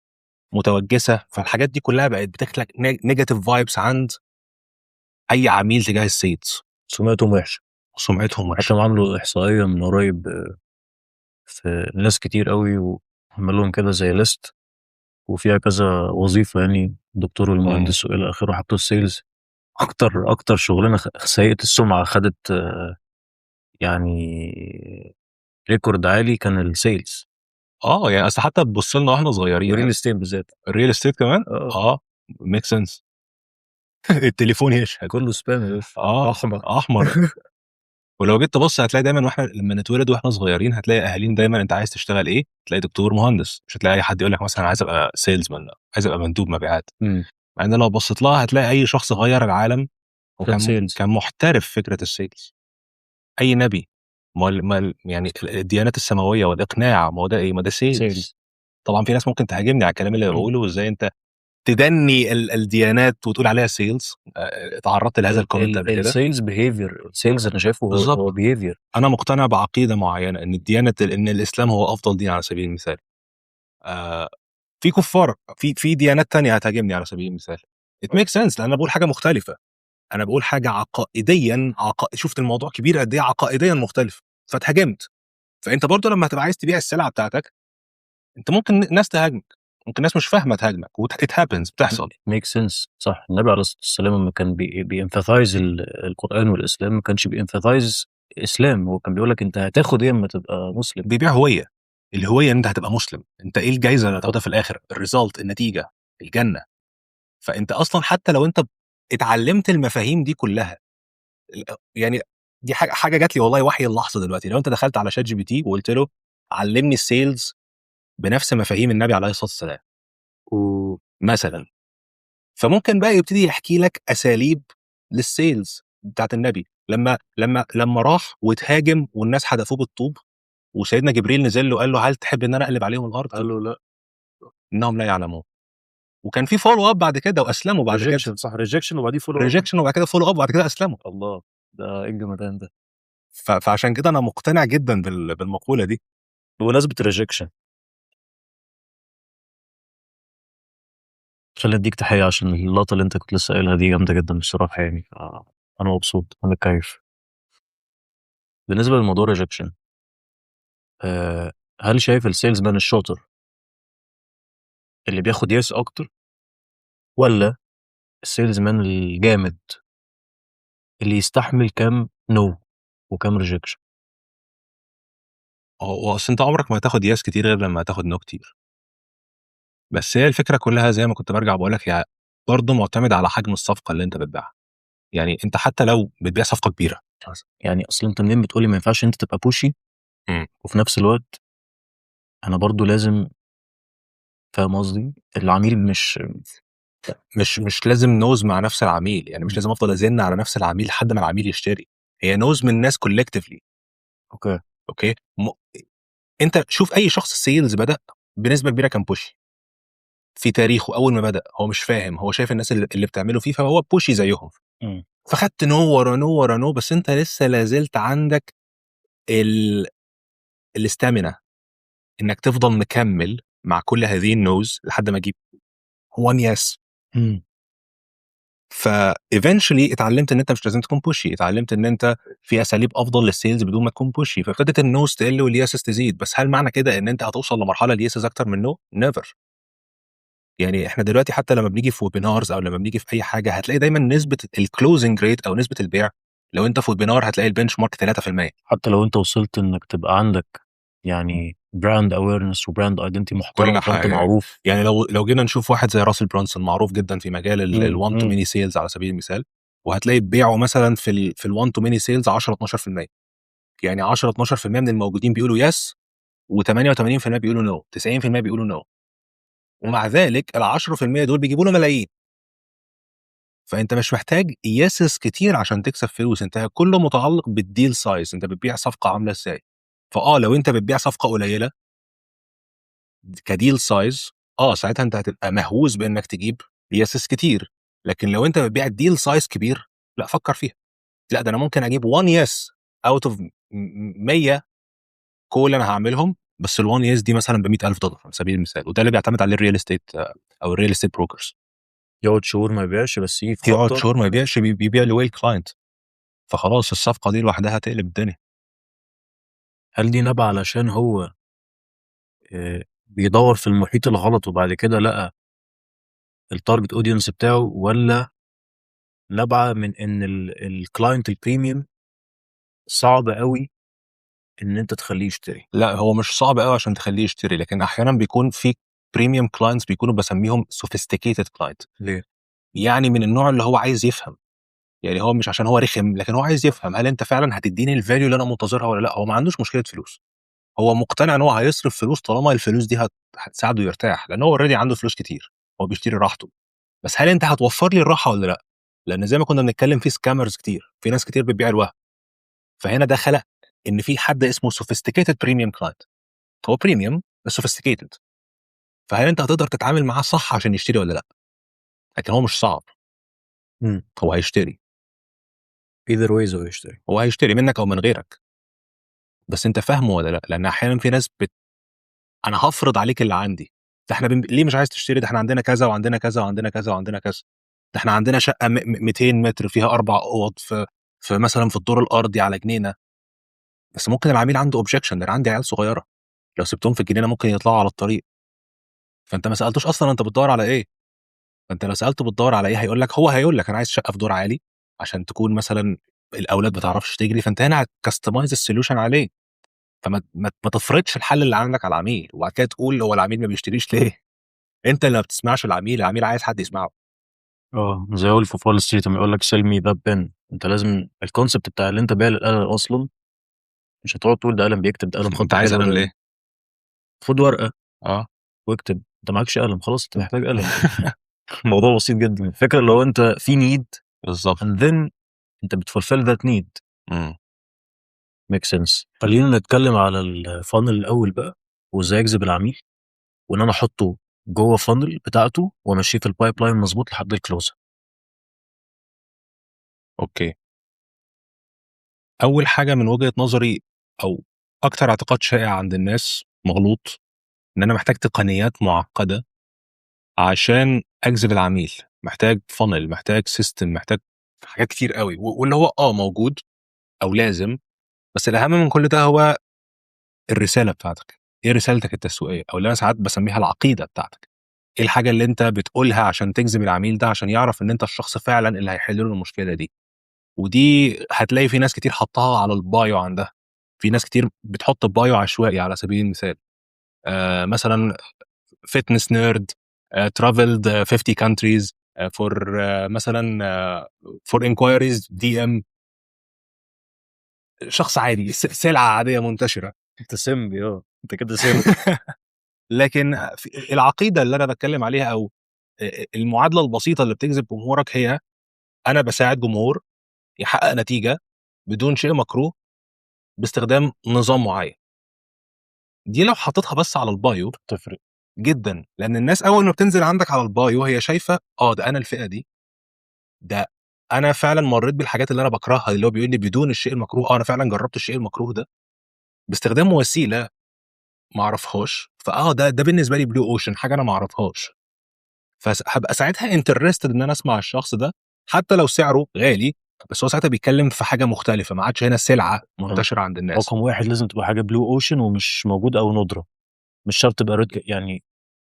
متوجسه. فالحاجات دي كلها بقت بتخلق negative vibes عند اي عميل تجاه ال sales. سمعتهم وحشه. سمعتهم وحشه. حتى عملوا احصائية من قريب في ناس كتير قوي، وعملوا لهم كده زي list وفيها كذا وظيفه، يعني الدكتور والمهندس والى اخره، حطوا ال sales اكتر شغلانة سيئه السمعه، خدت يعني record عالي كان ال sales. اه، يعني اصل حتى تبص لنا واحنا صغيرين. ال real estate بالذات. ال real estate كمان. اه. make sense، التليفون يشهد. كله spam يا باشا. اه. احمر. احمر. ولو جيت تبص هتلاقي دايما واحنا لما نتولد واحنا صغيرين هتلاقي اهالينا دايما انت عايز تشتغل ايه؟ تلاقي دكتور، مهندس. مش هتلاقي اي حد يقول لك مثلا عايز ابقى salesman، عايز ابقى مندوب مبيعات. مع ان لو بصيت لها هتلاقي اي شخص غير العالم وكان كان sales. كان محترف فكرة ال sales. اي نبي، ما يعني الديانات السماوية والاقناع، ما هو ده ايه؟ ما ده sales. sales. طبعا في ناس ممكن تهاجمني على الكلام اللي بقوله، وازاي انت تدني الديانات وتقول عليها sales. اتعرضت لهذا ال comment قبل كده. ال sales behavior، ال sales انا شايفه هو بالظبط. هو behavior. انا مقتنع بعقيدة معينة ان الديانة ان الاسلام هو افضل دين على سبيل المثال. في كفار في ديانات تانية هتهاجمني على سبيل المثال. it make sense، لان انا بقول حاجة مختلفه، انا بقول حاجة عقائديا شفت الموضوع كبير قد ايه؟ عقائديا مختلف، فاتهاجمت. فانت برضو لما هتبقى عايز تبيع السلعة بتاعتك انت ممكن ناس تهاجمك، ممكن ناس مش فاهمه تهاجمك، و it happens، بتحصل. make sense، صح. النبي عليه الصلاة والسلام لما كان بي emphasize القران والاسلام ما كانش بي emphasize اسلام، هو كان بيقول لك انت هتاخد ايه اما تبقى مسلم. بيبيع هويه، الهوية ان انت هتبقى مسلم، انت ايه الجايزة اللي هتاخدها في الاخر، ال result، النتيجه، الجنه. فانت اصلا حتى لو انت اتعلمت المفاهيم دي كلها، يعني دي حاجه جات لي والله وحي اللحظة دلوقتي، لو انت دخلت على ChatGPT وقلت له علمني ال sales بنفس مفاهيم النبي عليه الصلاة والسلام مثلا، فممكن بقى يبتدي يحكي لك اساليب لل sales بتاعت النبي لما راح وتهاجم والناس حدفوه بالطوب وسيدنا جبريل نزل له قال له هل تحب ان انا اقلب عليهم الارض؟ قال له لا. انهم لا يعلمون. وكان في follow up بعد كده واسلموا بعد كده. rejection، صح، rejection وبعديه follow up. rejection وبعد كده follow up وبعد كده اسلموا. الله، ده ايه الجمدان ده؟ فعشان كده انا مقتنع جدا بالمقوله دي. بمناسبة ال rejection، خليني اديك تحية عشان اللقطة اللي انت كنت لسه قايلها دي جامدة جدا بصراحة، يعني انا مبسوط، انا متكيف. بالنسبة للموضوع rejection، هل شايف ال salesman الشاطر اللي بياخد yes اكتر ولا ال salesman الجامد اللي يستحمل كام no وكام rejection؟ هو اصل انت عمرك ما هتاخد yes كتير غير لما هتاخد no كتير، بس هي الفكرة كلها زي ما كنت برجع بقول لك هي برضه معتمد على حجم الصفقة اللي انت بتبيعها. يعني انت حتى لو بتبيع صفقة كبيرة يعني اصل انت منين بتقولي ما ينفعش انت تبقى pushy وفي نفس الوقت انا برضو لازم، فاهم قصدي؟ العميل مش مش لازم no's مع نفس العميل، يعني مش لازم افضل ازن على نفس العميل لحد ما العميل يشتري، هي no's من ناس collectively. Okay، انت شوف اي شخص sales بدا بنسبة كبيرة كان pushy في تاريخه، اول ما بدا هو مش فاهم، هو شايف الناس اللي بتعمله فيه فهو pushy زيهم. فخدت no ورا no ورا no، بس انت لسه لازلت عندك ال stamina انك تفضل مكمل مع كل هذه ال no's لحد ما تجيب 1 yes. ف eventually اتعلمت ان انت مش لازم تكون pushy، اتعلمت ان انت في اساليب افضل لل sales بدون ما تكون pushy، فابتدت ال no's تقل وال yeses تزيد. بس هل معنى كده ان انت هتوصل لمرحلة ال yeses اكتر من no؟ never. يعني احنا دلوقتي حتى لما بنيجي في webinars او لما بنيجي في اي حاجة هتلاقي دايما نسبه ال closing rate او نسبه البيع، لو انت في webinar هتلاقي ال benchmark 3%. حتى لو انت وصلت انك تبقى عندك يعني brand awareness و brand identity محترم كل فانت حاجة. معروف. يعني لو جينا نشوف واحد زي راسل برونسون معروف جدا في مجال ال 1 to many sales على سبيل المثال، وهتلاقي بيعه مثلا في ال 1 to many sales 10 12%، يعني 10 12% من الموجودين بيقولوا yes. و88% بيقولوا no، 90% بيقولوا no، ومع ذلك ال10% دول بيجيبوا له ملايين. فانت مش محتاج yeses كتير عشان تكسب فلوس، انت كله متعلق بال deal size، انت بتبيع صفقة عامله ازاي. لو انت بتبيع صفقة قليله ك deal size، ساعتها انت هتبقى مهووس بانك تجيب yeses كتير. لكن لو انت بتبيع deal size كبير، لا، فكر فيها، لا ده انا ممكن اجيب 1 yes out of 100 call انا هعملهم، بس ال 1 yes دي مثلا ب 100000 دولار على سبيل المثال. وده اللي بيعتمد عليه ال real estate او ال real estate brokers. يقعد شهور ما يبيعش، بس يجي في يقعد خبطة. شهور ما يبيعش، بيبيع ل whale client، فخلاص الصفقة دي لوحدها تقلب الدنيا. هل دي نابعة علشان هو بيدور في المحيط الغلط وبعد كده لقى ال target audience بتاعه، ولا نابعة من ان ال client ال premium صعب قوي ان انت تخليه يشتري؟ لا، هو مش صعب قوي عشان تخليه يشتري، لكن احيانا بيكون في premium clients بيكونوا بسميهم sophisticated client. ليه؟ يعني من النوع اللي هو عايز يفهم، يعني هو مش عشان هو رخم، لكن هو عايز يفهم هل انت فعلا هتديني ال value اللي انا منتظرها ولا لا. هو ما عندوش مشكلة فلوس، هو مقتنع ان هو هيصرف فلوس طالما الفلوس دي هتساعده يرتاح، لان هو already عنده فلوس كتير، هو بيشتري راحته. بس هل انت هتوفر لي الراحة ولا لا؟ لان زي ما كنا بنتكلم، في scammers كتير، في ناس كتير بتبيع الوهم. فهنا ده خلق ان في حد اسمه sophisticated premium client، هو premium بس sophisticated. فهل انت هتقدر تتعامل معاه صح عشان يشتري ولا لا؟ لكن هو مش صعب. هو هيشتري. either ways هو يشتري. هو هيشتري منك او من غيرك، بس انت فاهمه ولا لا؟ لان احيانا في ناس انا هفرض عليك اللي عندي ده، احنا ليه مش عايز تشتري؟ ده احنا عندنا كذا وعندنا كذا وعندنا كذا وعندنا كذا، ده احنا عندنا شقه 200 متر فيها اربع اوض في مثلا في الدور الارضي على جنينه. بس ممكن العميل عنده objection، ده انا عندي عيال صغيره، لو سبتهم في الجنينة ممكن يطلعوا على الطريق. فانت ما سالتوش اصلا انت بتدور على ايه. فانت لو سالته بتدور على ايه، هيقول لك، هو هيقول لك انا عايز شقه في دور عالي عشان تكون مثلا الاولاد ما تعرفش تجري. فانت هنا هت customize ال solution عليه. فما ما تفرضش الحل اللي عندك على العميل وبعد كده تقول هو العميل ما بيشتريش ليه. انت اللي ما بتسمعش العميل، العميل عايز حد يسمعه. اه، زي Wolf of Wall Street لما يقول لك sell me that pen. انت لازم ال concept بتاع اللي انت بايع القلم اصلا، مش هتقعد تقول ده قلم بيكتب، ده قلم خط انت عايز حلو، قلم ده ليه؟ خد ورقة واكتب. انت معكش قلم، خلاص انت محتاج قلم. الموضوع بسيط جدا. الفكرة اللي هو انت في need and then انت بت fulfill that need. Make sense. خلينا نتكلم على ال funnel الاول بقى، وازاي اجذب العميل وان انا احطه جوه funnel بتاعته وامشيه في ال pipeline مظبوط لحد ال close. okay، اول حاجة من وجهه نظري، او اكتر اعتقاد شائع عند الناس مغلوط، ان انا محتاج تقنيات معقدة عشان اجذب العميل، محتاج funnel، محتاج system، محتاج حاجات كتير قوي، واللي هو موجود او لازم، بس الاهم من كل ده هو الرسالة بتاعتك. ايه رسالتك التسويقيه، او اللي انا ساعات بسميها العقيدة بتاعتك؟ ايه الحاجة اللي انت بتقولها عشان تجذب العميل ده، عشان يعرف ان انت الشخص فعلا اللي هيحل له المشكلة دي؟ ودي هتلاقي في ناس كتير حطها على ال bio عندها، في ناس كتير بتحط bio عشوائي. على سبيل المثال مثلا fitness nerd، traveled 50 countries، for مثلا for inquiries DM. شخص عادي، سلعه عادية منتشره. انت simp، انت كده simp. لكن العقيدة اللي انا بتكلم عليها او المعادلة البسيطة اللي بتجذب جمهورك هي: انا بساعد جمهور يحقق نتيجة بدون شيء مكروه باستخدام نظام معين. دي لو حطيتها بس على ال bio تفرق. جدا، لان الناس اول ما بتنزل عندك على ال bio هي شايفه ده انا الفئة دي، ده انا فعلا مريت بالحاجات اللي انا بكرهها، اللي هو بيقول لي بدون الشيء المكروه. انا فعلا جربت الشيء المكروه ده باستخدام وسيلة ما اعرفهاش، فاه ده بالنسبة لي blue ocean، حاجة انا ما اعرفهاش، فهبقى ساعتها interested ان انا اسمع الشخص ده حتى لو سعره غالي، بس هو ساعتها بيتكلم في حاجة مختلفه، ما عادش هنا سلعه منتشرة عند الناس. رقم واحد، لازم تبقى حاجة blue ocean ومش موجود او ندره، مش شرط تبقى red، يعني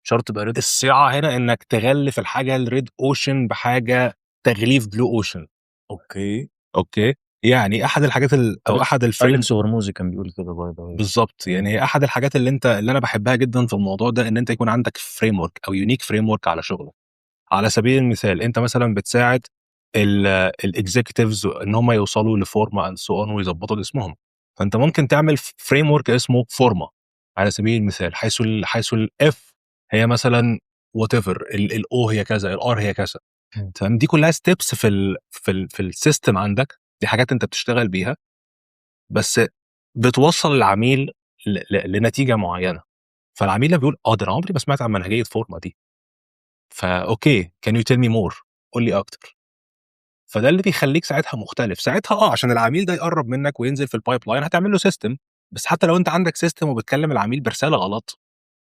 شرط تبقى red. الصياعه هنا انك تغلف الحاجة ال red ocean بحاجة تغليف blue ocean. Okay، يعني احد الحاجات او احد ال frame اليكس هرموزي كان بيقول كده by the. بالظبط، يعني هي احد الحاجات اللي انا بحبها جدا في الموضوع ده ان انت يكون عندك framework او unique framework على شغلك. على سبيل المثال، انت مثلا بتساعد ال executives ان هم يوصلوا لفورما and so on ويظبطوا جسمهم، فانت ممكن تعمل framework اسمه فورما على سبيل المثال، حيث ال F هي مثلا whatever، ال O هي كذا، ال R هي كذا. تمام، دي كلها steps في ال system عندك. دي حاجات انت بتشتغل بيها بس بتوصل العميل لنتيجة معينه. فالعميل لما بيقول: اه، ده انا عمري ما سمعت عن منهجيه فورما دي، ف okay، can you tell me more؟ قول لي اكتر. فده اللي بيخليك ساعتها مختلف. ساعتها عشان العميل ده يقرب منك وينزل في ال pipeline هتعمل له system. بس حتى لو انت عندك system وبتكلم العميل برسالة غلط،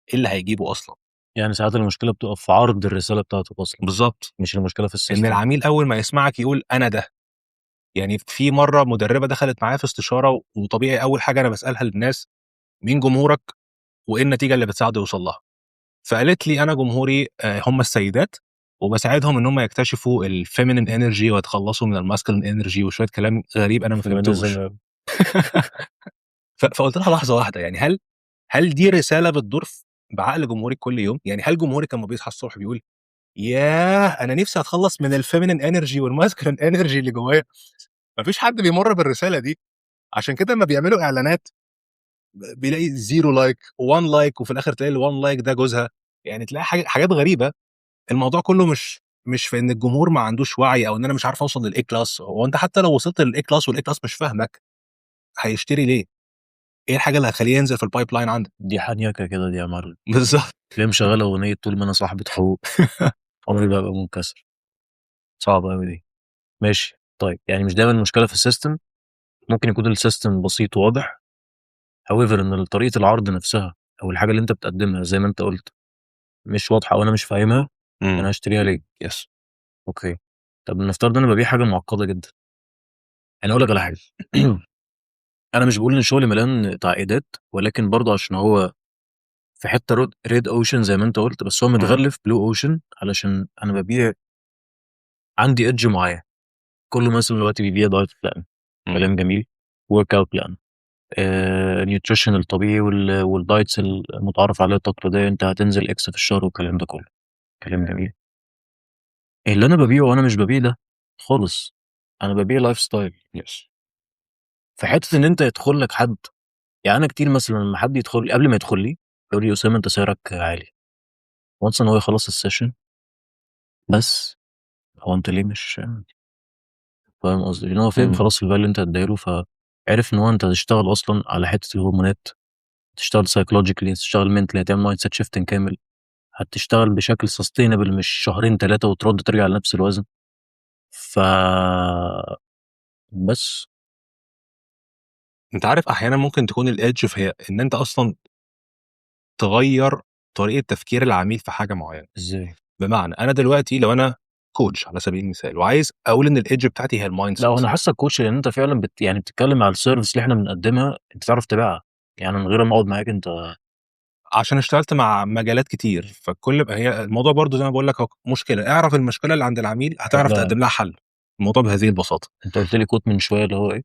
ايه اللي هيجيبه اصلا؟ يعني ساعات المشكلة بتبقى في عرض الرسالة بتاعتك اصلا. بالظبط. مش المشكلة في ان ال system. العميل اول ما يسمعك يقول انا ده. يعني في مرة مدربه دخلت معايا في استشاره، وطبيعي اول حاجة انا بسالها للناس: مين جمهورك وايه النتيجة اللي بتساعده يوصل لها؟ فقالت لي: انا جمهوري هم السيدات، وبساعدهم ان هم يكتشفوا ال feminine energy ويتخلصوا من ال masculine energy، وشوية كلام غريب انا ما فهمتوش. فقلت لها: لحظة واحده، يعني هل دي رسالة بتدور بعقل جمهورك كل يوم؟ يعني هل جمهورك لما بيصحى الصبح بيقول: ياه، انا نفسي اتخلص من ال feminine energy وال masculine energy اللي جوايا؟ مفيش حد بيمر بالرسالة دي. عشان كده لما بيعملوا اعلانات بيلاقي zero like، 1 like، وفي الاخر تلاقي ال1 like ده جوزها. يعني تلاقي حاجات غريبه. الموضوع كله مش في ان الجمهور ما عندوش وعي او ان انا مش عارف اوصل لل A class. هو انت حتى لو وصلت لل A class وال A class مش فاهمك، هيشتري ليه؟ ايه الحاجة اللي هتخليه ينزل في ال pipeline عندك؟ دي حنيكه كده دي يا معلم. بالظبط. تلاقيه مشغله اغنية طول ما انا صاحبة حقوق عمري ما ببقى منكسر. صعبة قوي دي. ماشي، طيب، يعني مش دايما المشكلة في ال system. ممكن يكون ال system بسيط وواضح، however ان طريقه العرض نفسها او الحاجة اللي انت بتقدمها زي ما انت قلت مش واضحة او انا مش فاهمها، انا هشتريها ليه؟ yes. okay، طب نفترض ان انا ببيع حاجة معقدة جدا. انا اقول لك على حاجه، انا مش بقول ان شغلي مليان تعقيدات، ولكن برضه عشان هو في حتة red ocean زي ما انت قلت، بس هو متغلف blue ocean علشان انا ببيع عندي edge معين. كله مثلا دلوقتي بيبيع diet plan، كلام جميل، workout plan، nutrition الطبيعي وال diets المتعارف عليها التقليديه، انت هتنزل X في الشهر والكلام ده كله، كلام جميل. اللي انا ببيعه، وانا مش ببيع ده خالص، انا ببيع lifestyle. في حتة ان انت يدخل لك حد، يعني انا كتير مثلا لما حد يدخل لي، قبل ما يدخل لي يقول لي: اسامه، انت سعرك عالي. once ان هو يخلص ال session، بس هو انت ليه مش فاهم قصدي؟ لان هو فاهم خلاص ال value اللي انت هتديله، فعرف ان هو انت هتشتغل اصلا على حتة الهرمونات، تشتغل psychologically، تشتغل mentally، هتعمل mindset shifting كامل، هتشتغل بشكل sustainable، مش شهرين ثلاثة وترد ترجع لنفس الوزن. ف بس. انت عارف، احيانا ممكن تكون ال edge هي ان انت اصلا تغير طريقه تفكير العميل في حاجة معينه. ازاي؟ بمعنى انا دلوقتي لو انا coach على سبيل المثال وعايز اقول ان ال edge بتاعتي هي ال mind لا، انا حاسك coach لان انت فعلا يعني بتتكلم على ال service اللي احنا بنقدمها، انت تعرف تبيعها، يعني من غير ما اقعد معاك انت. عشان اشتغلت مع مجالات كتير. فكل هي الموضوع برضو زي ما بقول لك هو مشكله، اعرف المشكلة اللي عند العميل هتعرف لا. تقدم لها حل. الموضوع بهذه البساطه. انت قلت لي quote من شوية اللي هو ايه؟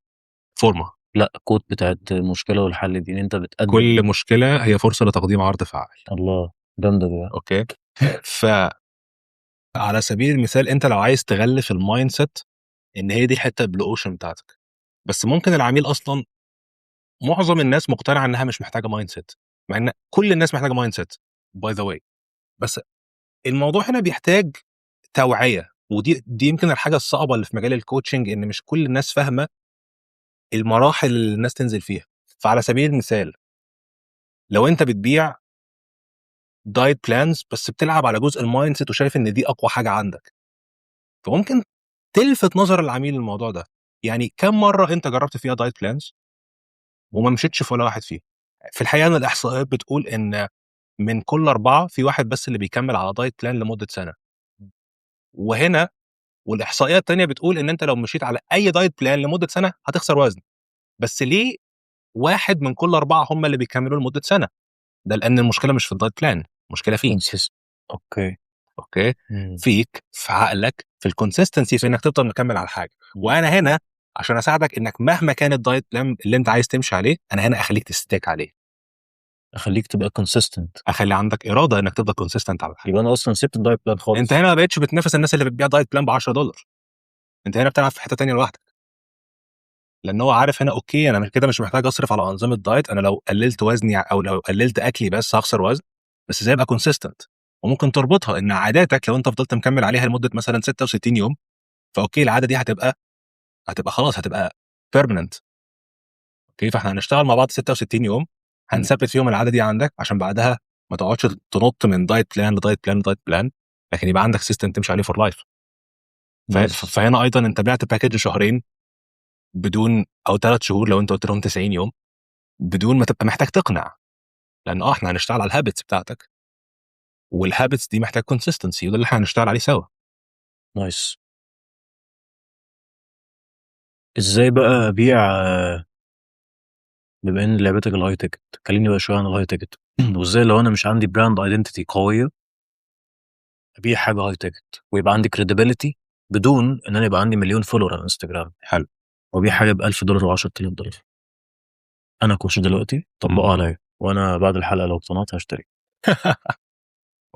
فورمه. لا، quote بتاعت المشكلة والحل دي، ان انت بتقدم كل مشكلة هي فرصة لتقديم عرض فعال. الله، جامدة دي. okay، ف على سبيل المثال انت لو عايز تغلف ال mindset ان هي دي الحتة ال blue ocean بتاعتك، بس ممكن العميل اصلا، معظم الناس مقتنعة انها مش محتاجه mindset، مع ان كل الناس محتاجه mindset by the way. بس الموضوع هنا بيحتاج توعيه، ودي يمكن الحاجة الصعبة اللي في مجال ال coaching، ان مش كل الناس فاهمه المراحل اللي الناس تنزل فيها. فعلى سبيل المثال لو انت بتبيع diet plans بس بتلعب على جزء ال mindset وشايف ان دي اقوى حاجة عندك، فممكن تلفت نظر العميل للموضوع ده. يعني كم مرة انت جربت فيها diet plans وما مشيتش في ولا واحد فيهم؟ في الحقيقة ان الاحصائيات بتقول ان من كل اربعة في واحد بس اللي بيكمل على diet plan لمدة سنه. وهنا والاحصائيه الثانية بتقول ان انت لو مشيت على اي diet plan لمدة سنة هتخسر وزن. بس ليه واحد من كل اربعة هم اللي بيكملوا لمدة سنه؟ ده لان المشكلة مش في ال diet plan، المشكلة فيك. okay. okay، فيك، في عقلك، في ال consistency، في انك تفضل مكمل على الحاجه. وانا هنا عشان اساعدك انك مهما كان ال diet plan اللي انت عايز تمشي عليه، انا هنا اخليك ت stick عليه. اخليك تبقى consistent. اخلي عندك اراده انك تفضل consistent على الحاجه. يبقى انا اصلا سبت ال diet plan خالص. انت هنا ما بقتش بتنافس الناس اللي بتبيع diet plan ب 10 دولار، انت هنا بتلعب في حتة تانية لوحدك. لان هو عارف هنا okay، انا كده مش محتاج اصرف على انظمة diet، انا لو قللت وزني او لو قللت اكلي بس هخسر وزن، بس ازاي ابقى consistent؟ وممكن تربطها ان عاداتك لو انت فضلت مكمل عليها لمدة مثلا 66 يوم، ف okay العادة دي هتبقى خلاص، هتبقى permanent. okay، فاحنا هنشتغل مع بعض 66 يوم، هنثبت فيهم العادة دي عندك، عشان بعدها ما تقعدش تنط من diet plan ل diet plan ل diet plan، لكن يبقى عندك system تمشي عليه for life. فهنا ايضا انت بعت package شهرين بدون، او 3 شهور لو انت قلت لهم 90 يوم، بدون ما تبقى محتاج تقنع، لان احنا هنشتغل على ال habits بتاعتك، وال habits دي محتاج consistency، وده اللي احنا هنشتغل عليه سوا. nice. ازاي بقى ابيع، بما ان لعبتك ال high ticket، كلمني بقى شوية عن ال high ticket، وازاي لو انا مش عندي brand identity قوية ابيع حاجة high ticket ويبقى عندي credibility بدون ان انا يبقى عندي مليون follower على انستجرام؟ حلو. وابيع حاجة ب 1000 دولار و10000 دولار. انا coach دلوقتي، طبقها عليا، وانا بعد الحلقة لو اقتنعت هشتري.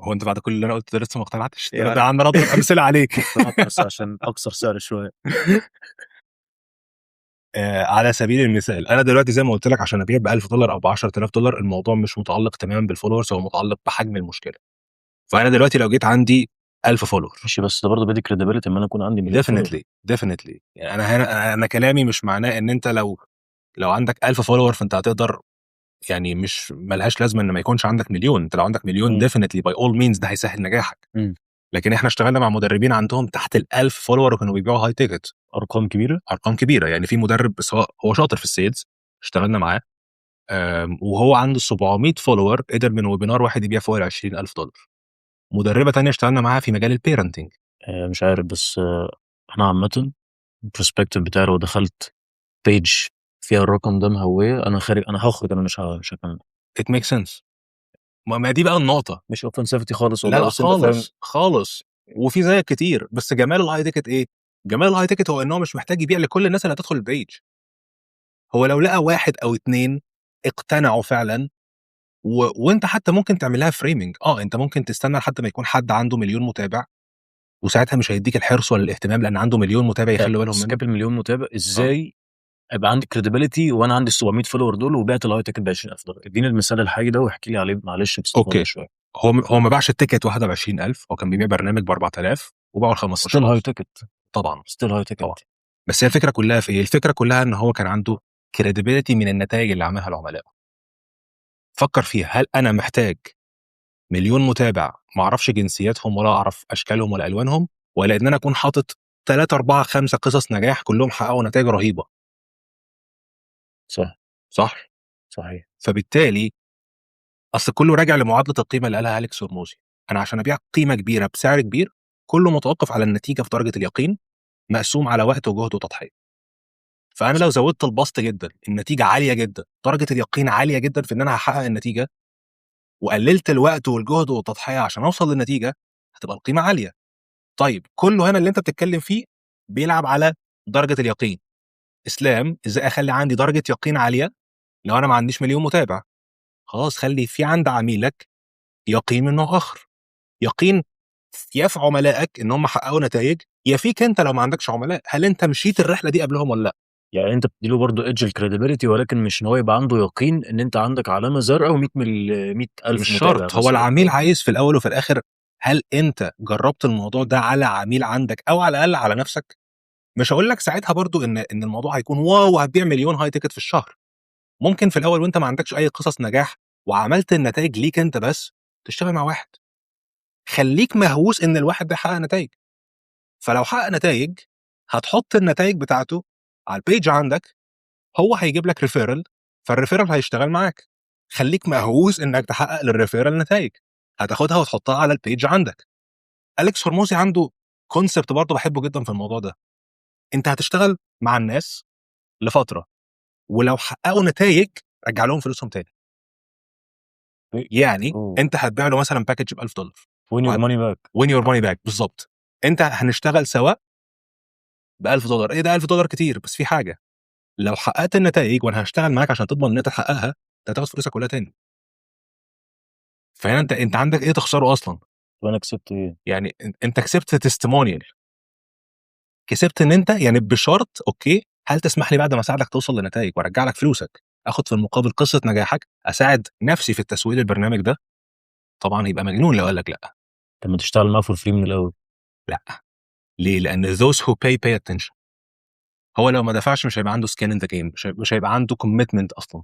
هو انت بعد كل اللي انا قلته ده لسه ما اقتنعتش؟ يعني ده عمال اضرب امثلة عليك. اقتنعت، بس عشان اكسر سعر شويه. على سبيل المثال، انا دلوقتي زي ما قلت لك، عشان ابيع ب 1000 دولار او ب 10000 دولار، الموضوع مش متعلق تماما بال followers، هو متعلق بحجم المشكله. فانا دلوقتي لو جيت عندي 1000 follower ماشي، بس ده برضه بيدي credibility اما انا اكون عندي مليون follower. definitely definitely. يعني انا هنا انا كلامي مش معناه ان انت لو عندك 1000 follower فانت هتقدر، يعني مش ملهاش لازمه ان ما يكونش عندك مليون. انت لو عندك مليون definitely by all means ده هيسهل نجاحك. لكن احنا اشتغلنا مع مدربين عندهم تحت ال 1000 follower وكانوا بيبيعوا high ticket. ارقام كبيره. ارقام كبيره. يعني في مدرب، بس هو شاطر في ال sales، اشتغلنا معاه وهو عنده 700 follower، قدر من webinar واحد يبيع فوق ال 20000 دولار. مدربه تانية اشتغلنا معاها في مجال ال parenting. مش عارف، بس انا عامة ال perspective بتاعي لو دخلت page فيها الرقم ده مهويه، انا خارج، انا هخرج، انا مش هكمل. it makes sense. ما دي بقى النقطه. مش offensivity خالص لا. والله. لا. بس انت فاهم. خالص خالص، وفي زيك كتير. بس جمال ال high ticket ايه؟ جمال ال high ticket هو ان هو مش محتاج يبيع لكل الناس اللي هتدخل ال page. هو لو لقى واحد او اتنين اقتنعوا فعلا وانت حتى ممكن تعمل لها framing. انت ممكن تستنى لحد ما يكون حد عنده مليون متابع، وساعتها مش هيديك الحرص ولا الاهتمام، لان عنده مليون متابع يخلوا بالهم منه. skip المليون متابع، ازاي ابقى عندي credibility وانا عندي 700 follower دول وبعت ال high ticket ب 20000 دولار؟ اديني المثال الحي ده واحكي لي عليه معلش باستفاضة شويه. هو ما باعش ال ticket واحدة ب 20000، هو كان بيبيع برنامج ب 4000 وباعه ل 15. still high ticket. طبعا. still high ticket. طبعا، بس هي الفكرة كلها في ايه؟ الفكرة كلها ان هو كان عنده credibility من النتائج اللي عملها العملاء. فكر فيها، هل انا محتاج مليون متابع ما اعرفش جنسياتهم ولا اعرف اشكالهم ولا الوانهم، ولا ان انا اكون حاطط 3 4 5 قصص نجاح كلهم حققوا نتائج رهيبه؟ صح. صح؟ صحيح. فبالتالي اصل كله راجع لمعادله القيمة اللي قالها اليكس هرموزي. انا عشان ابيع قيمة كبيرة بسعر كبير، كله متوقف على النتيجة في درجه اليقين مقسوم على وقت وجهد وتضحيه. فانا لو زودت البسط جدا، النتيجة عالية جدا، درجه اليقين عالية جدا في ان انا هحقق النتيجه، وقللت الوقت والجهد والتضحية عشان اوصل للنتيجه، هتبقى القيمة عاليه. طيب، كله هنا اللي انت بتتكلم فيه بيلعب على درجه اليقين. اسلام، ازاي اخلي عندي درجه يقين عالية لو انا ما عنديش مليون متابع؟ خلاص، خلي في عند عميلك يقين من نوع اخر، يقين يا في عملائك ان هم حققوا نتائج، يا فيك انت لو ما عندكش عملاء، هل انت مشيت الرحلة دي قبلهم ولا لا؟ يعني انت بتديله برضه edge ال credibility، ولكن مش ان هو يبقى عنده يقين ان انت عندك علامة زرقاء و100 مل 100000 مش متابع شرط. هو مثلاً. العميل عايز في الاول وفي الاخر، هل انت جربت الموضوع ده على عميل عندك او على الاقل على نفسك؟ مش هقول لك ساعتها برضو ان الموضوع هيكون wow هتبيع مليون high ticket في الشهر. ممكن في الاول وانت ما عندكش اي قصص نجاح وعملت النتائج ليك انت بس، تشتغل مع واحد، خليك مهووس ان الواحد ده حقق نتائج. فلو حقق نتائج، هتحط النتائج بتاعته على ال page عندك، هو هيجيب لك referral، فال referral هيشتغل معاك. خليك مهووس انك تحقق لل referral نتائج، هتاخدها وتحطها على ال page عندك. اليكس هرموزي عنده concept برضه بحبه جدا في الموضوع ده. انت هتشتغل مع الناس لفتره، ولو حققوا نتائج رجع لهم فلوسهم تاني. يعني انت هتبيع له مثلا package ب 1000 دولار. win your money back. win your money back، بالظبط. انت هنشتغل سوا ب 1000 دولار، ايه ده 1000 دولار كتير، بس في حاجه، لو حققت النتائج، وانا هشتغل معاك عشان تضمن ان انت تحققها، انت هتاخد فلوسك كلها تاني. فهنا انت عندك ايه تخسره اصلا؟ وانا كسبت ايه؟ يعني انت كسبت testimonial، كسبت ان انت يعني بشرط okay. هل تسمح لي بعد ما اساعدك توصل لنتائج وارجع لك فلوسك، اخد في المقابل قصة نجاحك، اساعد نفسي في التسويق للبرنامج ده؟ طبعا يبقى مجنون لو قال لك لا. طب ما تشتغل معاه for free من الاول. لا، ليه؟ لان those who pay pay attention. هو لو ما دفعش مش هيبقى عنده skin in the game، مش هيبقى عنده commitment اصلا.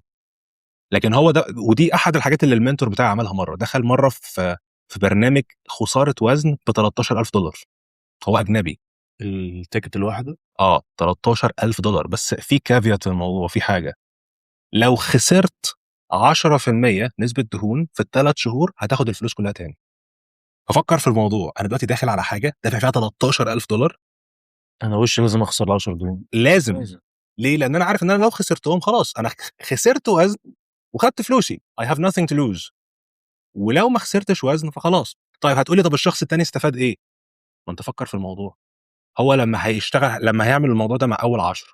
لكن هو ده، ودي احد الحاجات اللي ال mentor بتاعي عملها. مرة دخل مرة في برنامج خسارة وزن ب $13,000، هو اجنبي. ال ticket الواحده؟ اه، $13,000. بس في caveat في الموضوع، في حاجه، لو خسرت 10% نسبه دهون في ال3 شهور هتاخد الفلوس كلها تاني. ففكر في الموضوع، انا دلوقتي داخل على حاجة دافع فيها $13,000. انا وش لازم اخسر 10 دهون. لازم. ليه؟ لان انا عارف ان انا لو خسرتهم خلاص انا خسرت وزن وخدت فلوسي، I have nothing to lose. ولو ما خسرتش وزن فخلاص. طيب هتقولي طب الشخص التاني استفاد ايه؟ ما انت فكر في الموضوع، هو لما هيشتغل، لما هيعمل الموضوع ده مع اول 10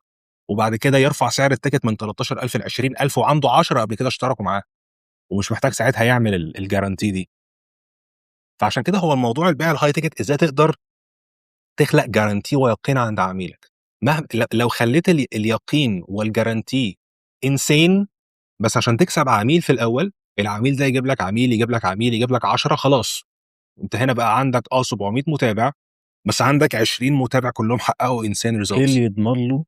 وبعد كده يرفع سعر ال ticket من 13,000 ل 20,000 وعنده 10 قبل كده اشتركوا معاه ومش محتاج ساعتها يعمل ال guarantee دي. فعشان كده هو الموضوع البيع ال high ticket ازاي تقدر تخلق guarantee ويقين عند عميلك. مهما لو خليت اليقين وال guarantee insane، بس عشان تكسب عميل في الاول، العميل ده يجيب لك عميل، يجيب لك عميل، يجيب لك 10، خلاص انت هنا بقى عندك 700 متابع، بس عندك 20 متابع كلهم حققوا insane ايه results. اللي يضمن له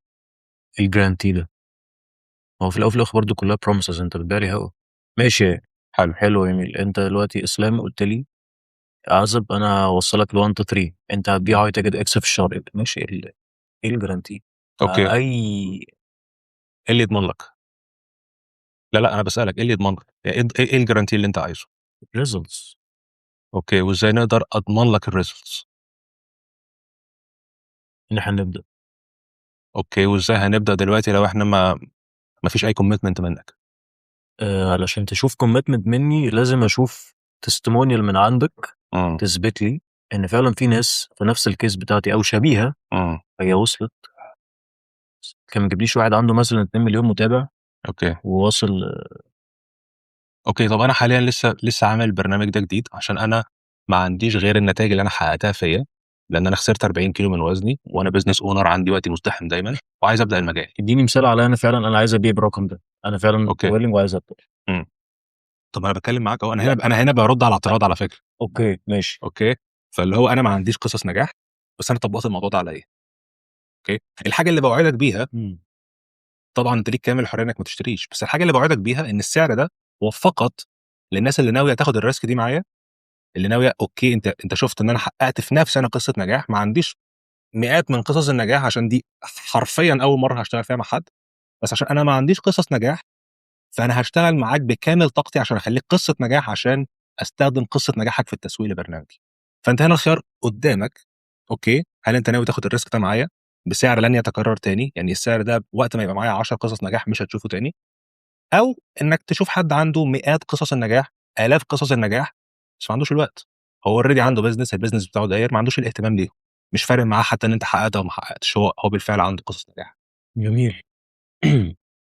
ال guarantee ده؟ هو في الاول وفي الاخر برضه كلها promises، انت بتبيع لي هوا، ماشي؟ حلو. حلو يا جميل. انت دلوقتي اسلام قلت لي عزب انا هوصلك ل 1 2 3، انت هتبيع high ticket X في الشهر، ماشي، ايه ال guarantee؟ okay. اي ايه اللي يضمن لك؟ لا لا، انا بسالك ايه اللي يضمن لك؟ ايه ال guarantee اللي انت عايزه؟ results. okay، وازاي نقدر اضمن لك ال results؟ ان احنا نبدا. okay، وازاي هنبدا دلوقتي لو احنا ما فيش اي commitment منك؟ علشان تشوف commitment مني لازم اشوف testimonial من عندك تثبت لي ان فعلا في ناس في نفس ال case بتاعتي او شبيهه هي وصلت. كان ما تجيبليش واحد عنده مثلا 2 مليون متابع وواصل. okay، طب انا حاليا لسه عامل البرنامج ده جديد عشان انا ما عنديش غير النتائج اللي انا حققتها فيا، لان انا خسرت 40 كيلو من وزني وانا business owner، عندي وقتي مزدحم دايما وعايز ابدا المجال. اديني مثال على انا فعلا انا عايز ابيع بالرقم ده، انا فعلا willing وعايز ابدا. طب انا بتكلم معاك اهو، انا هنا برد على اعتراض على فكره. okay ماشي. okay، فاللي هو انا ما عنديش قصص نجاح، بس انا طبقت الموضوع ده عليا. okay، الحاجة اللي بوعدك بيها، طبعا انت ليك كامل الحرية انك ما تشتريش، بس الحاجة اللي بوعدك بيها ان السعر ده هو فقط للناس اللي ناوية تاخد ال risk دي معايا، اللي ناويه. okay، انت شفت ان انا حققت في نفسي انا قصة نجاح، ما عنديش مئات من قصص النجاح عشان دي حرفيا اول مرة هشتغل فيها مع حد، بس عشان انا ما عنديش قصص نجاح فانا هشتغل معاك بكامل طاقتي عشان اخليك قصة نجاح، عشان استخدم قصة نجاحك في التسويق لبرنامجي. فانت هنا الخيار قدامك، okay، هل انت ناوي تاخد ال risk ده معايا بسعر لن يتكرر تاني؟ يعني السعر ده وقت ما يبقى معايا 10 قصص نجاح مش هتشوفه تاني، او انك تشوف حد عنده مئات قصص النجاح، الاف قصص النجاح، بس ما عندوش الوقت، هو already عنده business، ال business بتاعه داير، ما عندوش الاهتمام ليه، مش فارق معاه حتى ان انت حققت او ما حققتش، هو بالفعل عنده قصص نجاح. جميل.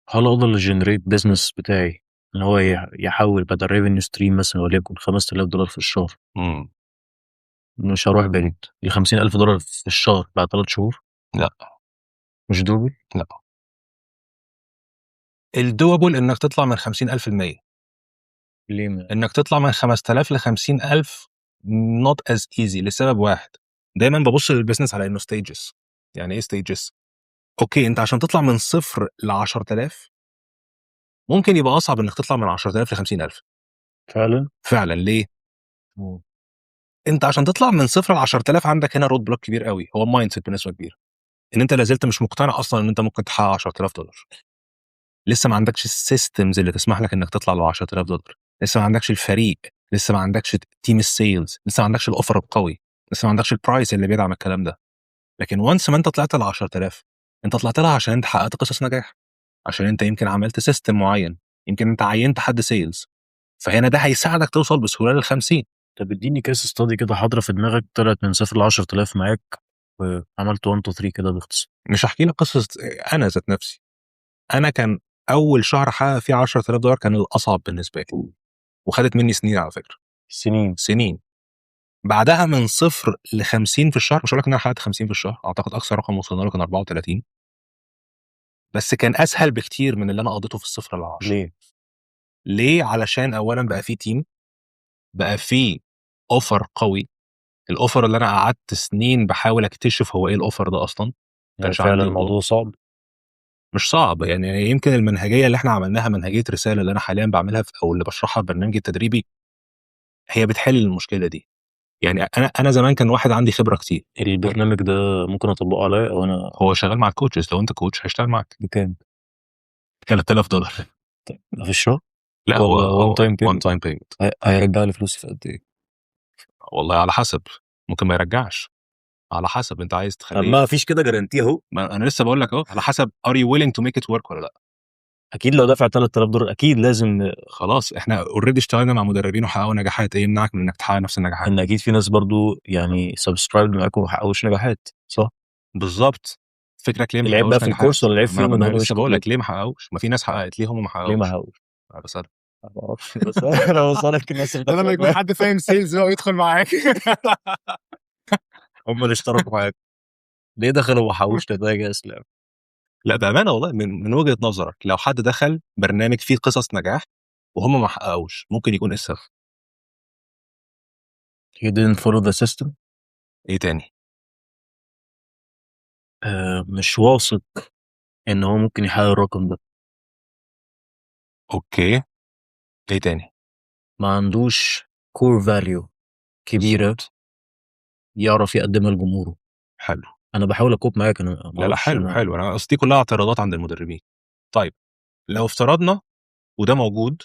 هل اقدر ا generate business بتاعي ان هو يحول بدل revenue stream مثلا وليكن $5000 في الشهر، مش هروح بعيد، ل $50,000 في الشهر بعد 3 شهور؟ لا. مش doable؟ لا، ال doable انك تطلع من 50,000 ل 100. ليه ما؟ انك تطلع من 5000 ل 50,000 not as easy لسبب واحد. دايما ببص لل business على انه stages. يعني ايه stages؟ okay، انت عشان تطلع من صفر ل 10,000 ممكن يبقى اصعب انك تطلع من 10,000 ل 50,000. فعلا؟ فعلا، ليه؟ انت عشان تطلع من صفر ل 10,000 عندك هنا road block كبير قوي، هو mindset بنسبة كبيره، ان انت لازلت مش مقتنع اصلا ان انت ممكن تحقق $10,000، لسه ما عندكش ال systems اللي تسمح لك انك تطلع ل $10,000، لسه ما عندكش الفريق، لسه ما عندكش team ال sales، لسه ما عندكش ال offer القوي، لسه ما عندكش ال price اللي بيدعم الكلام ده. لكن once ما انت طلعت ل 10,000، انت طلعت لها عشان انت حققت قصص نجاح، عشان انت يمكن عملت system معين، يمكن انت عينت حد sales، فهنا ده هيساعدك توصل بسهولة لل 50. طب اديني case study كده حاضره في دماغك طلعت من صفر ل 10,000 معاك وعملت 1 2 3 كده باختصار. مش هحكي لك قصة انا ذات نفسي. انا كان اول شهر احقق فيه $10,000 كان الاصعب بالنسبة لي، وخدت مني سنين على فكره. سنين؟ سنين. بعدها من صفر ل 50 في الشهر، مش هقول لك ان انا حققت 50 في الشهر، اعتقد اقصى رقم وصلنا له كان 34. بس كان اسهل بكتير من اللي انا قضيته في الصفر للعشرة. ليه؟ ليه؟ علشان اولا بقى في team، بقى في offer قوي، ال offer اللي انا قعدت سنين بحاول اكتشف هو ايه ال offer ده اصلا. ما يعني كانش فعلا عندي الموضوع صعب. مش صعب، يعني يمكن المنهجية اللي احنا عملناها، منهجيه رسالة اللي انا حاليا بعملها في او اللي بشرحها في برنامجي التدريبي، هي بتحل المشكلة دي. يعني انا زمان كان واحد عندي خبره كتير. البرنامج ده ممكن اطبقه عليا او انا؟ هو شغال مع ال coaches، لو انت coach هيشتغل معاك. بكام؟ $3000. في الشهر؟ لا، هو ولا one time one payment؟ time payment. هيرجع لي فلوسي في قد ايه؟ والله على حسب، ممكن ما يرجعش، على حسب انت عايز طب تخليه. ما فيش كده guarantee اهو. ما انا لسه بقول لك اهو، على حسب are you willing to make it work ولا لا. اكيد لو دفع $3000 اكيد لازم. خلاص، احنا already اشتغلنا مع مدربين وحققوا نجاحات، ايه يمنعك من انك تحقق نفس النجاحات؟ ان اكيد في ناس برضو يعني subscribe معاكم وما حققوش نجاحات، صح؟ بالظبط، فكرك ليه ما العيب حققوش بقى في نجاحات؟ الكورس ولا العيب ما فيهم انا ان ما هم أنا مش لسه بقول لك ليه ما حققوش؟ ما في ناس حققت، ليه هم ما ليه ما حققوش؟ حققوش؟ انا بسألك. ما اعرفش، بس انا بسألك الناس اللي ده لما دخلت يكون معاك. حد فاهم sales بقى ويدخل معاك. هم اللي اشتركوا معاك، ليه دخلوا وما حققوش نتائج يا اسلام؟ لا بامانه والله، من وجهه نظرك لو حد دخل برنامج فيه قصص نجاح وهم ما حققوش، ممكن يكون ايه السبب؟ He didn't follow the system. ايه تاني؟ آه، مش واثق ان هو ممكن يحقق الرقم ده. okay، ايه تاني؟ ما عندوش core value كبيرة يعرف يقدمها لجمهوره. حلو. انا بحاول ا cope معاك، انا ما لا لا، اعرفش. حلو. أنا حلو، انا قصدي كلها اعتراضات عند المدربين. طيب، لو افترضنا وده موجود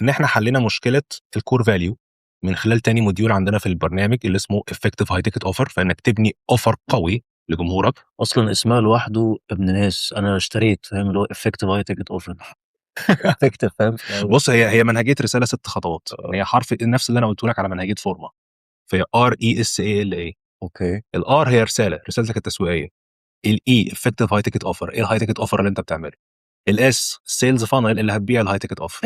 ان احنا حلينا مشكلة ال core value من خلال تاني module عندنا في البرنامج اللي اسمه effective high ticket offer، فانك تبني offer قوي لجمهورك. اصلا اسمها لوحده ابن ناس، انا اشتريت، فاهم؟ اللي هو effective high ticket offer، effective، فاهم؟ بص، هي منهجيه رسالة ست خطوات، يعني هي حرف نفس اللي انا قلته لك على منهجيه فورما، فهي RESALA. ال R هي رساله، رسالتك التسويقيه. ال E effective high ticket offer، ايه ال high ticket offer اللي انت بتعمله؟ ال S sales funnel اللي هتبيع ال high ticket offer.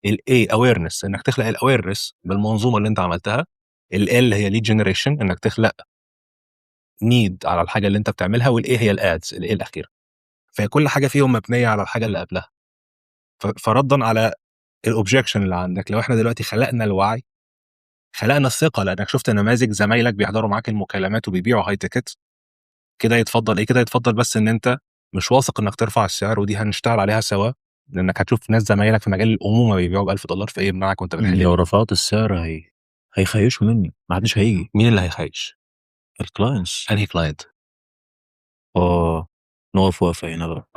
ال A awareness، انك تخلق ال awareness بالمنظومه اللي انت عملتها. ال L هي lead generation، انك تخلق need على الحاجة اللي انت بتعملها. وال A هي ال ads، ال A الاخيره. فهي كل حاجة فيهم مبنية على الحاجة اللي قبلها. فردا على ال objection اللي عندك، لو احنا دلوقتي خلقنا الوعي، خلقنا الثقه، لانك شفت نماذج زمايلك بيحضروا معاك المكالمات وبيبيعوا high ticket، كده يتفضل ايه؟ كده يتفضل بس ان انت مش واثق انك ترفع السعر، ودي هنشتغل عليها سوا، لانك هتشوف ناس زمايلك في مجال الامومة بيبيعوا ب $1000، فايه يمنعك وانت بتحل؟ لو رفعت السعر هي هيخيشوا مني، ما حدش هيجي. مين اللي هيخيش؟ ال clients. انهي client؟ اه، نقف وقفه هنا بقى.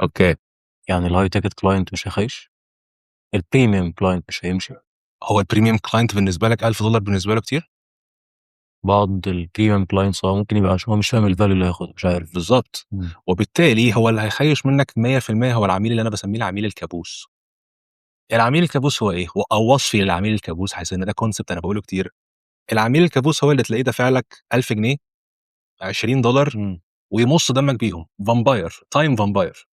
يعني ال high ticket client مش هيخيش؟ ال premium client مش هيمشي؟ هو ال premium client بالنسبة لك $1000 بالنسبة له كتير؟ بعض ال premium clients ممكن يبقى عشان هو مش فاهم ال value اللي هياخدها، مش عارف. بالظبط. وبالتالي هو اللي هيخيش منك 100% هو العميل اللي انا بسميه العميل الكابوس. العميل الكابوس هو ايه؟ او وصفي للعميل الكابوس، حيث ان ده concept انا بقوله كتير. العميل الكابوس هو اللي تلاقيه دافع لك 1000 جنيه، $20، ويمص دمك بيهم، vampire، time vampire،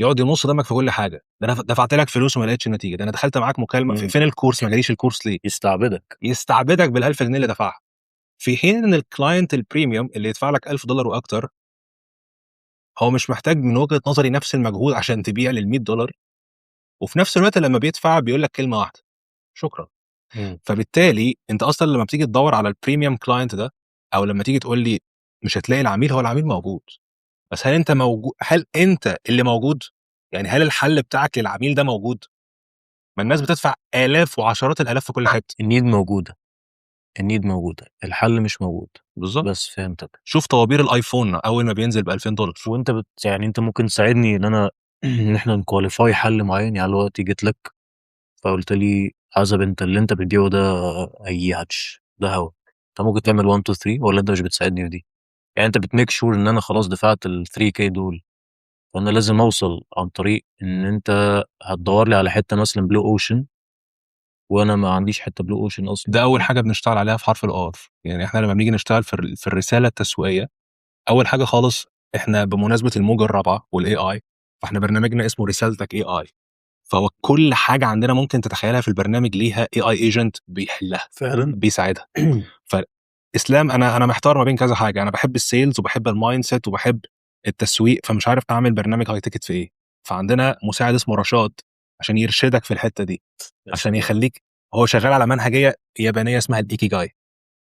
يقعد يمص دمك في كل حاجه. ده انا دفعت لك فلوس وما لقيتش نتيجه، ده انا دخلت معاك مكالمه، فين الكورس؟ ما جاليش الكورس ليه؟ يستعبدك. يستعبدك بال1000 جنيه اللي دفعها. في حين ان ال client ال premium اللي يدفع لك $1000 واكتر، هو مش محتاج من وجهه نظري نفس المجهود عشان تبيع لل $100، وفي نفس الوقت لما بيدفع بيقول لك كلمة واحده: شكرا. فبالتالي انت اصلا لما بتيجي تدور على ال premium client ده، او لما تيجي تقول لي مش هتلاقي العميل، هو العميل موجود، بس هل انت موجود؟ هل انت اللي موجود؟ يعني هل الحل بتاعك للعميل ده موجود؟ ما الناس بتدفع الاف وعشرات الالاف في كل حته. ال need موجوده، ال need موجوده، الحل مش موجود. بالظبط. بس فهمتك. شوف طوابير الايفون اول ما بينزل ب $2000. وانت يعني انت ممكن تساعدني ان احنا ن qualify حل معين؟ يعني دلوقتي جيت لك فقلت لي: عزب، انت اللي انت بتبيعه ده اي هاتش، ده هوا، انت ممكن تعمل 1 2 3، ولا انت مش بتساعدني في دي؟ يعني انت بت make sure ان انا خلاص دفعت ال 3K دول، فانا لازم اوصل عن طريق ان انت هتدور لي على حتة مثلا blue ocean، وانا ما عنديش حتة blue ocean اصلا. ده اول حاجة بنشتغل عليها في حرف ال R. يعني احنا لما بنيجي نشتغل في الرسالة التسويقيه، اول حاجة خالص احنا بمناسبة الموجه الرابعة وال AI، فاحنا برنامجنا اسمه رسالتك AI، فهو كل حاجة عندنا ممكن تتخيلها في البرنامج ليها AI agent بيحلها. بيساعدها. فاسلام، انا محتار ما بين كذا حاجه، انا بحب ال sales وبحب ال mindset وبحب التسويق، فمش عارف اعمل برنامج high ticket في ايه. فعندنا مساعد اسمه رشاد عشان يرشدك في الحتة دي، عشان يخليك، هو شغال على منهجيه يابانية اسمها الايكيجاي.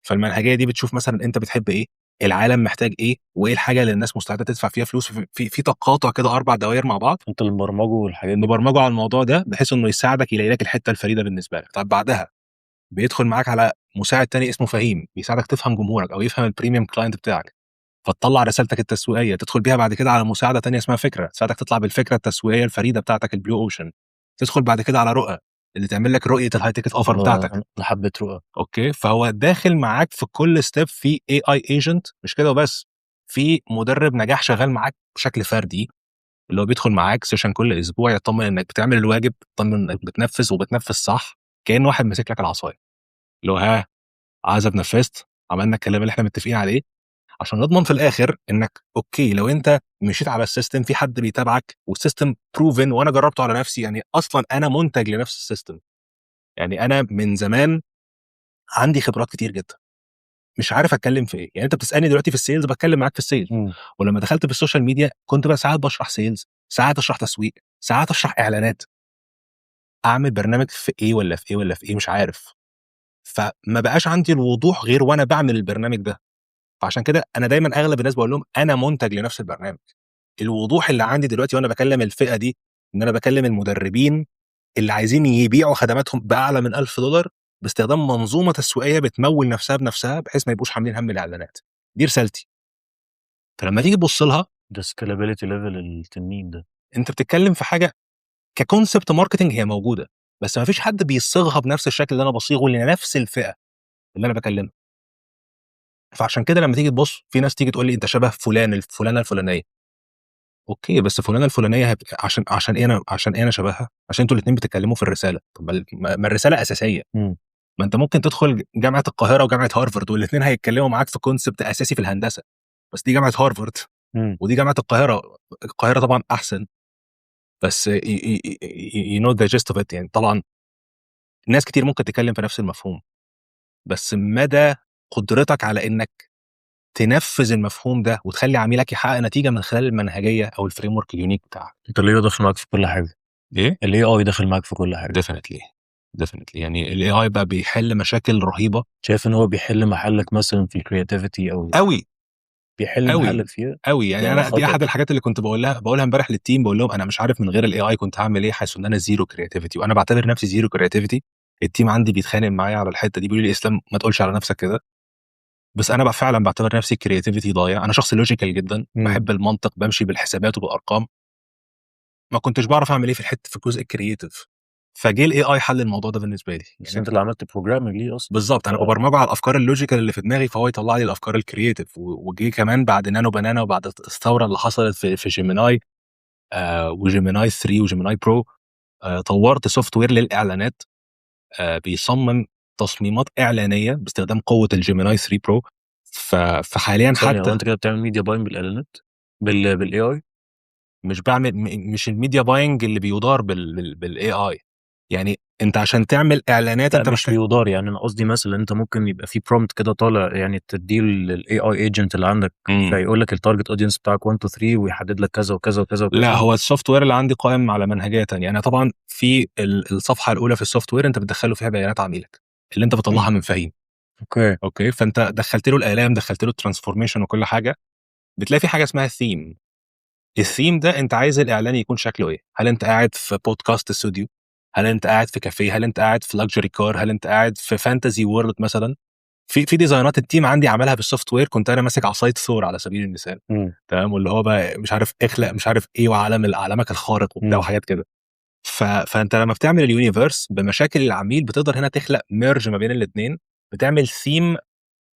فالمنهجيه دي بتشوف مثلا انت بتحب ايه، العالم محتاج ايه، وايه الحاجة اللي الناس مستعدة تدفع فيها فلوس. في تقاطع كده اربع دوائر مع بعض. انت اللي مبرمجه والحاجات دي؟ نبرمجه على الموضوع ده بحيث انه يساعدك يلاقي لك الحتة الفريدة بالنسبة لك. طب بعدها بيدخل معاك على مساعد تاني اسمه فهيم، بيساعدك تفهم جمهورك او يفهم ال premium client بتاعك، فتطلع رسالتك التسويقيه. تدخل بيها بعد كده على مساعدة تانية اسمها فكره، تساعدك تطلع بالفكرة التسويقية الفريدة بتاعتك، ال blue ocean. تدخل بعد كده على رؤى اللي تعمل لك رؤية ال high ticket offer بتاعتك. انا حبيت رؤى. okay، فهو داخل معاك في كل step في AI agent. مش كده وبس، في مدرب نجاح شغال معاك بشكل فردي، اللي هو بيدخل معاك session كل اسبوع يطمن انك بتعمل الواجب، يطمن انك بتنفذ وبتنفذ صح، كأن واحد ماسك لك العصاية، اللي هو ها عزب نفذت، عملنا الكلام اللي احنا متفقين عليه، عشان نضمن في الاخر انك okay لو انت مشيت على ال system في حد بيتابعك، وال system proven وانا جربته على نفسي. يعني اصلا انا منتج لنفس ال system. يعني انا من زمان عندي خبرات كتير جدا مش عارف اتكلم في ايه. يعني انت بتسالني دلوقتي في ال sales، بتكلم معاك في ال sales. ولما دخلت في ال social media كنت بقى ساعات بشرح sales، ساعات اشرح تسويق، ساعات اشرح اعلانات. اعمل برنامج في ايه ولا في ايه ولا في ايه؟ مش عارف. فما بقاش عندي الوضوح غير وانا بعمل البرنامج ده. فعشان كده انا دايما اغلب الناس بقول لهم انا منتج لنفس البرنامج. الوضوح اللي عندي دلوقتي وانا بكلم الفئة دي، ان انا بكلم المدربين اللي عايزين يبيعوا خدماتهم باعلى من $1000 باستخدام منظومة تسويقية بتمول نفسها بنفسها، بحيث ما يبقوش حاملين هم الاعلانات. دي رسالتي. فلما تيجي تبص لها ده scalability level التنين ده. انت بتتكلم في حاجة ك concept marketing هي موجوده، بس ما فيش حد بيصيغها بنفس الشكل اللي انا بصيغة لنفس الفئة اللي انا بكلمها. فعشان كده لما تيجي تبص في ناس تيجي تقول لي انت شبه فلان الفلانه الفلانيه. okay، بس فلانه الفلانية عشان ايه انا، عشان ايه انا شبهها؟ عشان انتوا الاثنين بتتكلموا في الرساله. طب ما الرسالة اساسيه. ما انت ممكن تدخل جامعه القاهرة وجامعة هارفارد والاثنين هيتكلموا معاك في concept اساسي في الهندسه، بس دي جامعه هارفارد ودي جامعه القاهره. القاهرة طبعا احسن، بس you know the gist of it. يعني طبعا ناس كتير ممكن تتكلم في نفس المفهوم، بس مدى قدرتك على انك تنفذ المفهوم ده وتخلي عميلك يحقق نتيجة من خلال المنهجية او ال framework ال unique بتاعك. انت ال AI داخل معاك في كل حاجه. ايه؟ ال AI داخل معاك في كل حاجه. definitely definitely. يعني ال AI بقى بيحل مشاكل رهيبه. شايف ان هو بيحل محلك مثلا في ال creativity او قوي؟ بيحل أوي. محلك فيها؟ قوي. يعني ده انا دي خطر. احد الحاجات اللي كنت بقولها امبارح لل team، بقول لهم انا مش عارف من غير ال AI كنت هعمل ايه، حاسس ان انا zero creativity، وانا بعتبر نفسي zero creativity. ال team عندي بيتخانق معايا على الحتة دي، بيقولوا لي اسلام ما تقولش على نفسك كده، بس انا بقى فعلا بعتبر نفسي creativity ضايع. انا شخص logical جدا، بحب المنطق، بمشي بالحسابات وبالارقام. ما كنتش بعرف اعمل ايه في الحتة في الجزء ال creative، فجه ال AI حل الموضوع ده بالنسبة لي. بس يعني انت اللي عملت programming ليه اصلا. بالظبط، انا ببرمجه على الافكار ال logical اللي في دماغي، فهو يطلع لي الافكار ال creative. وجي كمان بعد نانو بنانا وبعد الثورة اللي حصلت في Gemini و Gemini 3 و Gemini Pro، طورت software للاعلانات بيصمم تصميمات اعلانية باستخدام قوة ال Gemini 3 Pro. فحاليا ثانية، هو حتى انت كده بتعمل media buying بالاعلانات بال AI؟ مش بعمل مش ال media buying اللي بيدار بال AI. يعني انت عشان تعمل اعلانات لا انت مش محتاج بيدار، يعني انا قصدي مثلا انت ممكن يبقى في prompt كده طالع، يعني تديه لل AI agent اللي عندك فيقول لك ال target audience بتاعك 1 2 3 ويحدد لك كذا وكذا وكذا وكذا. لا، هو ال software اللي عندي قائم على منهجيه تانية. انا طبعا في الصفحة الاولى في ال software انت بتدخله فيها بيانات عميلك اللي انت بتطلعها من فهيم. Okay، فانت دخلت له الاعلام، دخلت له ال transformation وكل حاجه، بتلاقي في حاجة اسمها theme. ال theme ده انت عايز الاعلان يكون شكله ايه؟ هل انت قاعد في podcast studio؟ هل انت قاعد في كافيه؟ هل انت قاعد في luxury car؟ هل انت قاعد في fantasy world مثلا؟ في design ات ال team عندي عملها بال software، كنت انا ماسك عصاية ثور على سبيل المثال، تمام، واللي هو بقى مش عارف اخلق مش عارف ايه وعالم عالمك الخارق وبتاع وحاجات كده. فانت لما بتعمل ال universe بمشاكل العميل بتقدر هنا تخلق merge ما بين الاثنين، بتعمل ثيم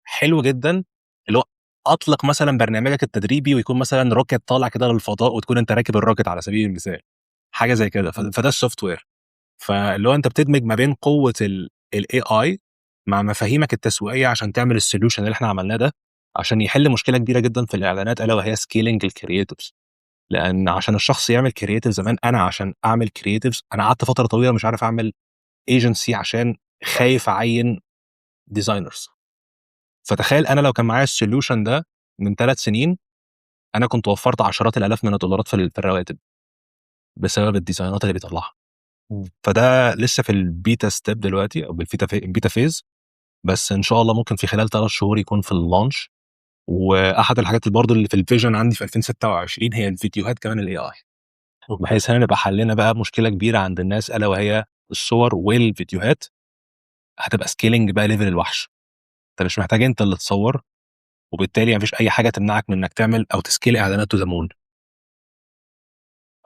حلو جدا، اللي هو اطلق مثلا برنامجك التدريبي ويكون مثلا rocket طالع كده للفضاء وتكون انت راكب ال rocket على سبيل المثال، حاجة زي كده. فده ال software. فاللي هو انت بتدمج ما بين قوة ال AI مع مفاهيمك التسويقية عشان تعمل ال solution اللي احنا عملناه ده، عشان يحل مشكلة كبيرة جدا في الاعلانات، الا وهي scaling ال creatives. لان عشان الشخص يعمل creative زمان، انا عشان اعمل creatives انا قعدت فترة طويلة مش عارف اعمل agency عشان خايف اعين designers. فتخيل انا لو كان معايا ال solution ده من 3 سنين، انا كنت وفرت عشرات الالاف من الدولارات في الرواتب. بسبب ال designات اللي بيطلعها. فده لسه في ال beta step دلوقتي او بال beta beta phase، بس ان شاء الله ممكن في خلال 3 شهور يكون في ال launch. واحد الحاجات اللي برضه اللي في ال vision عندي في 2026 هي الفيديوهات كمان ال AI، بحيث هنا نبقى حلينا بقى مشكلة كبيرة عند الناس، الا وهي الصور والفيديوهات. هتبقى scaling بقى level الوحش، انت مش محتاج انت اللي تصور، وبالتالي مفيش اي حاجة تمنعك من انك تعمل او ت scale اعلانات to the moon.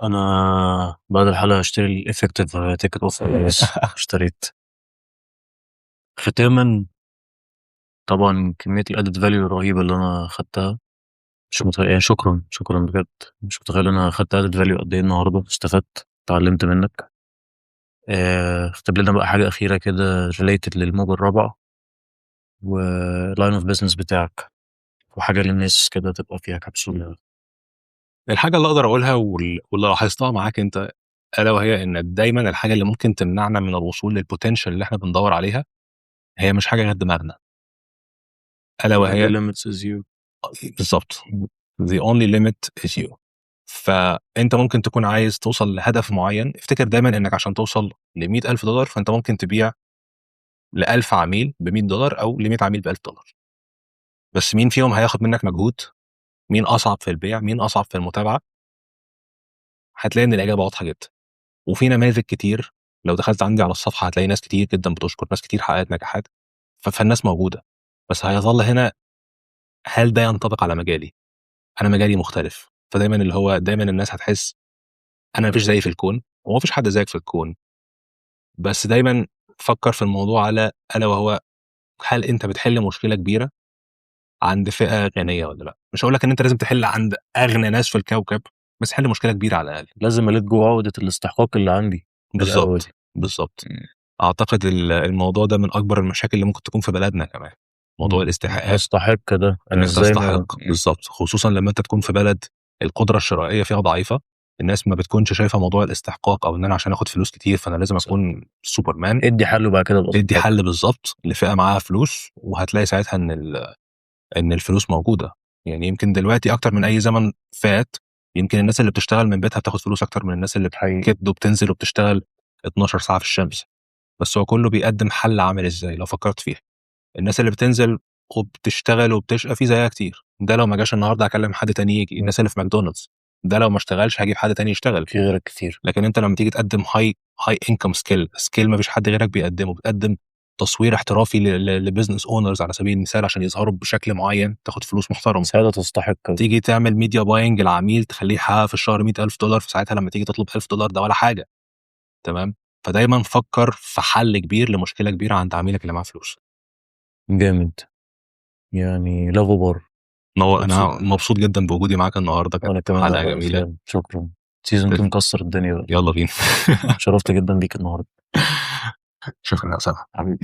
انا بعد الحلقة هشتري ال effective ticket offer، بس اشتريت. ختاما، طبعا كمية ال added value الرهيبة اللي انا خدتها مش متخيل، يعني شكرا شكرا بجد، مش متخيل انا خدت added value قد ايه النهارده، استفدت، اتعلمت منك. اكتب لنا بقى حاجة اخيرة كده related للموجة الرابعة و line of business بتاعك، وحاجه للناس كده تبقى فيها كبسوله. الحاجة اللي اقدر اقولها واللي لاحظتها معاك انت، الا وهي ان دايما الحاجة اللي ممكن تمنعنا من الوصول لل potential اللي احنا بندور عليها هي مش حاجة غير دماغنا، الا وهي The limits is you. بالظبط، the only limit is you. فانت ممكن تكون عايز توصل لهدف معين، افتكر دايما انك عشان توصل ل 100000 دولار فانت ممكن تبيع ل 1000 عميل ب 100 دولار او ل 100 عميل ب 1000 دولار، بس مين فيهم هياخد منك مجهود؟ مين اصعب في البيع؟ مين اصعب في المتابعه؟ هتلاقي ان الاجابة واضحة جدا. وفي نماذج كتير، لو دخلت عندي على الصفحة هتلاقي ناس كتير جدا بتشكر، ناس كتير حققت نجاحات. فالناس موجوده، بس هيظل هنا هل ده ينطبق على مجالي؟ انا مجالي مختلف. فدايما اللي هو دايما الناس هتحس انا مفيش زيي في الكون، وما فيش حد زيك في الكون، بس دايما فكر في الموضوع على الا وهو هل انت بتحل مشكلة كبيرة عند فئة غنية ولا لا؟ مش هقول لك ان انت لازم تحل عند اغنى ناس في الكوكب، بس حل مشكلة كبيرة على الاقل. لازم أ let go عقدة الاستحقاق اللي عندي الأول. بالظبط. اعتقد الموضوع ده من اكبر المشاكل اللي ممكن تكون في بلدنا كمان، موضوع الاستحقاقات. استحق ده انا انك ازاي ما تستحق، بالظبط، خصوصا لما انت تكون في بلد القدرة الشرائية فيها ضعيفه، الناس ما بتكونش شايفه موضوع الاستحقاق او ان انا عشان اخد فلوس كتير فانا لازم اكون سوبرمان. ادي حل وبعد كده ابقى ادي حل بالظبط لفئة معاها فلوس، وهتلاقي ساعتها ان الفلوس موجوده. يعني يمكن دلوقتي اكتر من اي زمن فات، يمكن الناس اللي بتشتغل من بيتها بتاخد فلوس اكتر من الناس اللي بتكد وبتنزل وبتشتغل 12 ساعة في الشمس. بس هو كله بيقدم حل عامل ازاي؟ لو فكرت فيها، الناس اللي بتنزل وبتشتغل وبتشقى في زيها كتير، ده لو ما جاش النهارده هكلم حد تاني يجي. الناس اللي في ماكدونالدز، ده لو ما اشتغلش هجيب حد تاني يشتغل. في غيرك كتير. لكن انت لما تيجي تقدم high income skill، skill ما فيش حد غيرك بيقدمه، بتقدم تصوير احترافي ل business owners على سبيل المثال عشان يظهروا بشكل معين، تاخد فلوس محترمه. ساعتها تستحق. تيجي تعمل media buying العميل تخليه يحقق في الشهر 100000 دولار، فساعتها لما تيجي تطلب 1000 دولار ده ولا حاجه، تمام؟ فدايما فكر في حل كبير لمشكلة كبيرة عند عميلك اللي معاه فلوس. جامد، يعني لا غبار. نور، انا مبسوط جدا بوجودي معاك النهارده. وانا كانت كمان حلقة والله. جميله. إسلام. شكرا، season 2 مكسر الدنيا بقى. يلا بينا. شرفت جدا بيك النهارده. شكرا يا اسامه. حبيبي.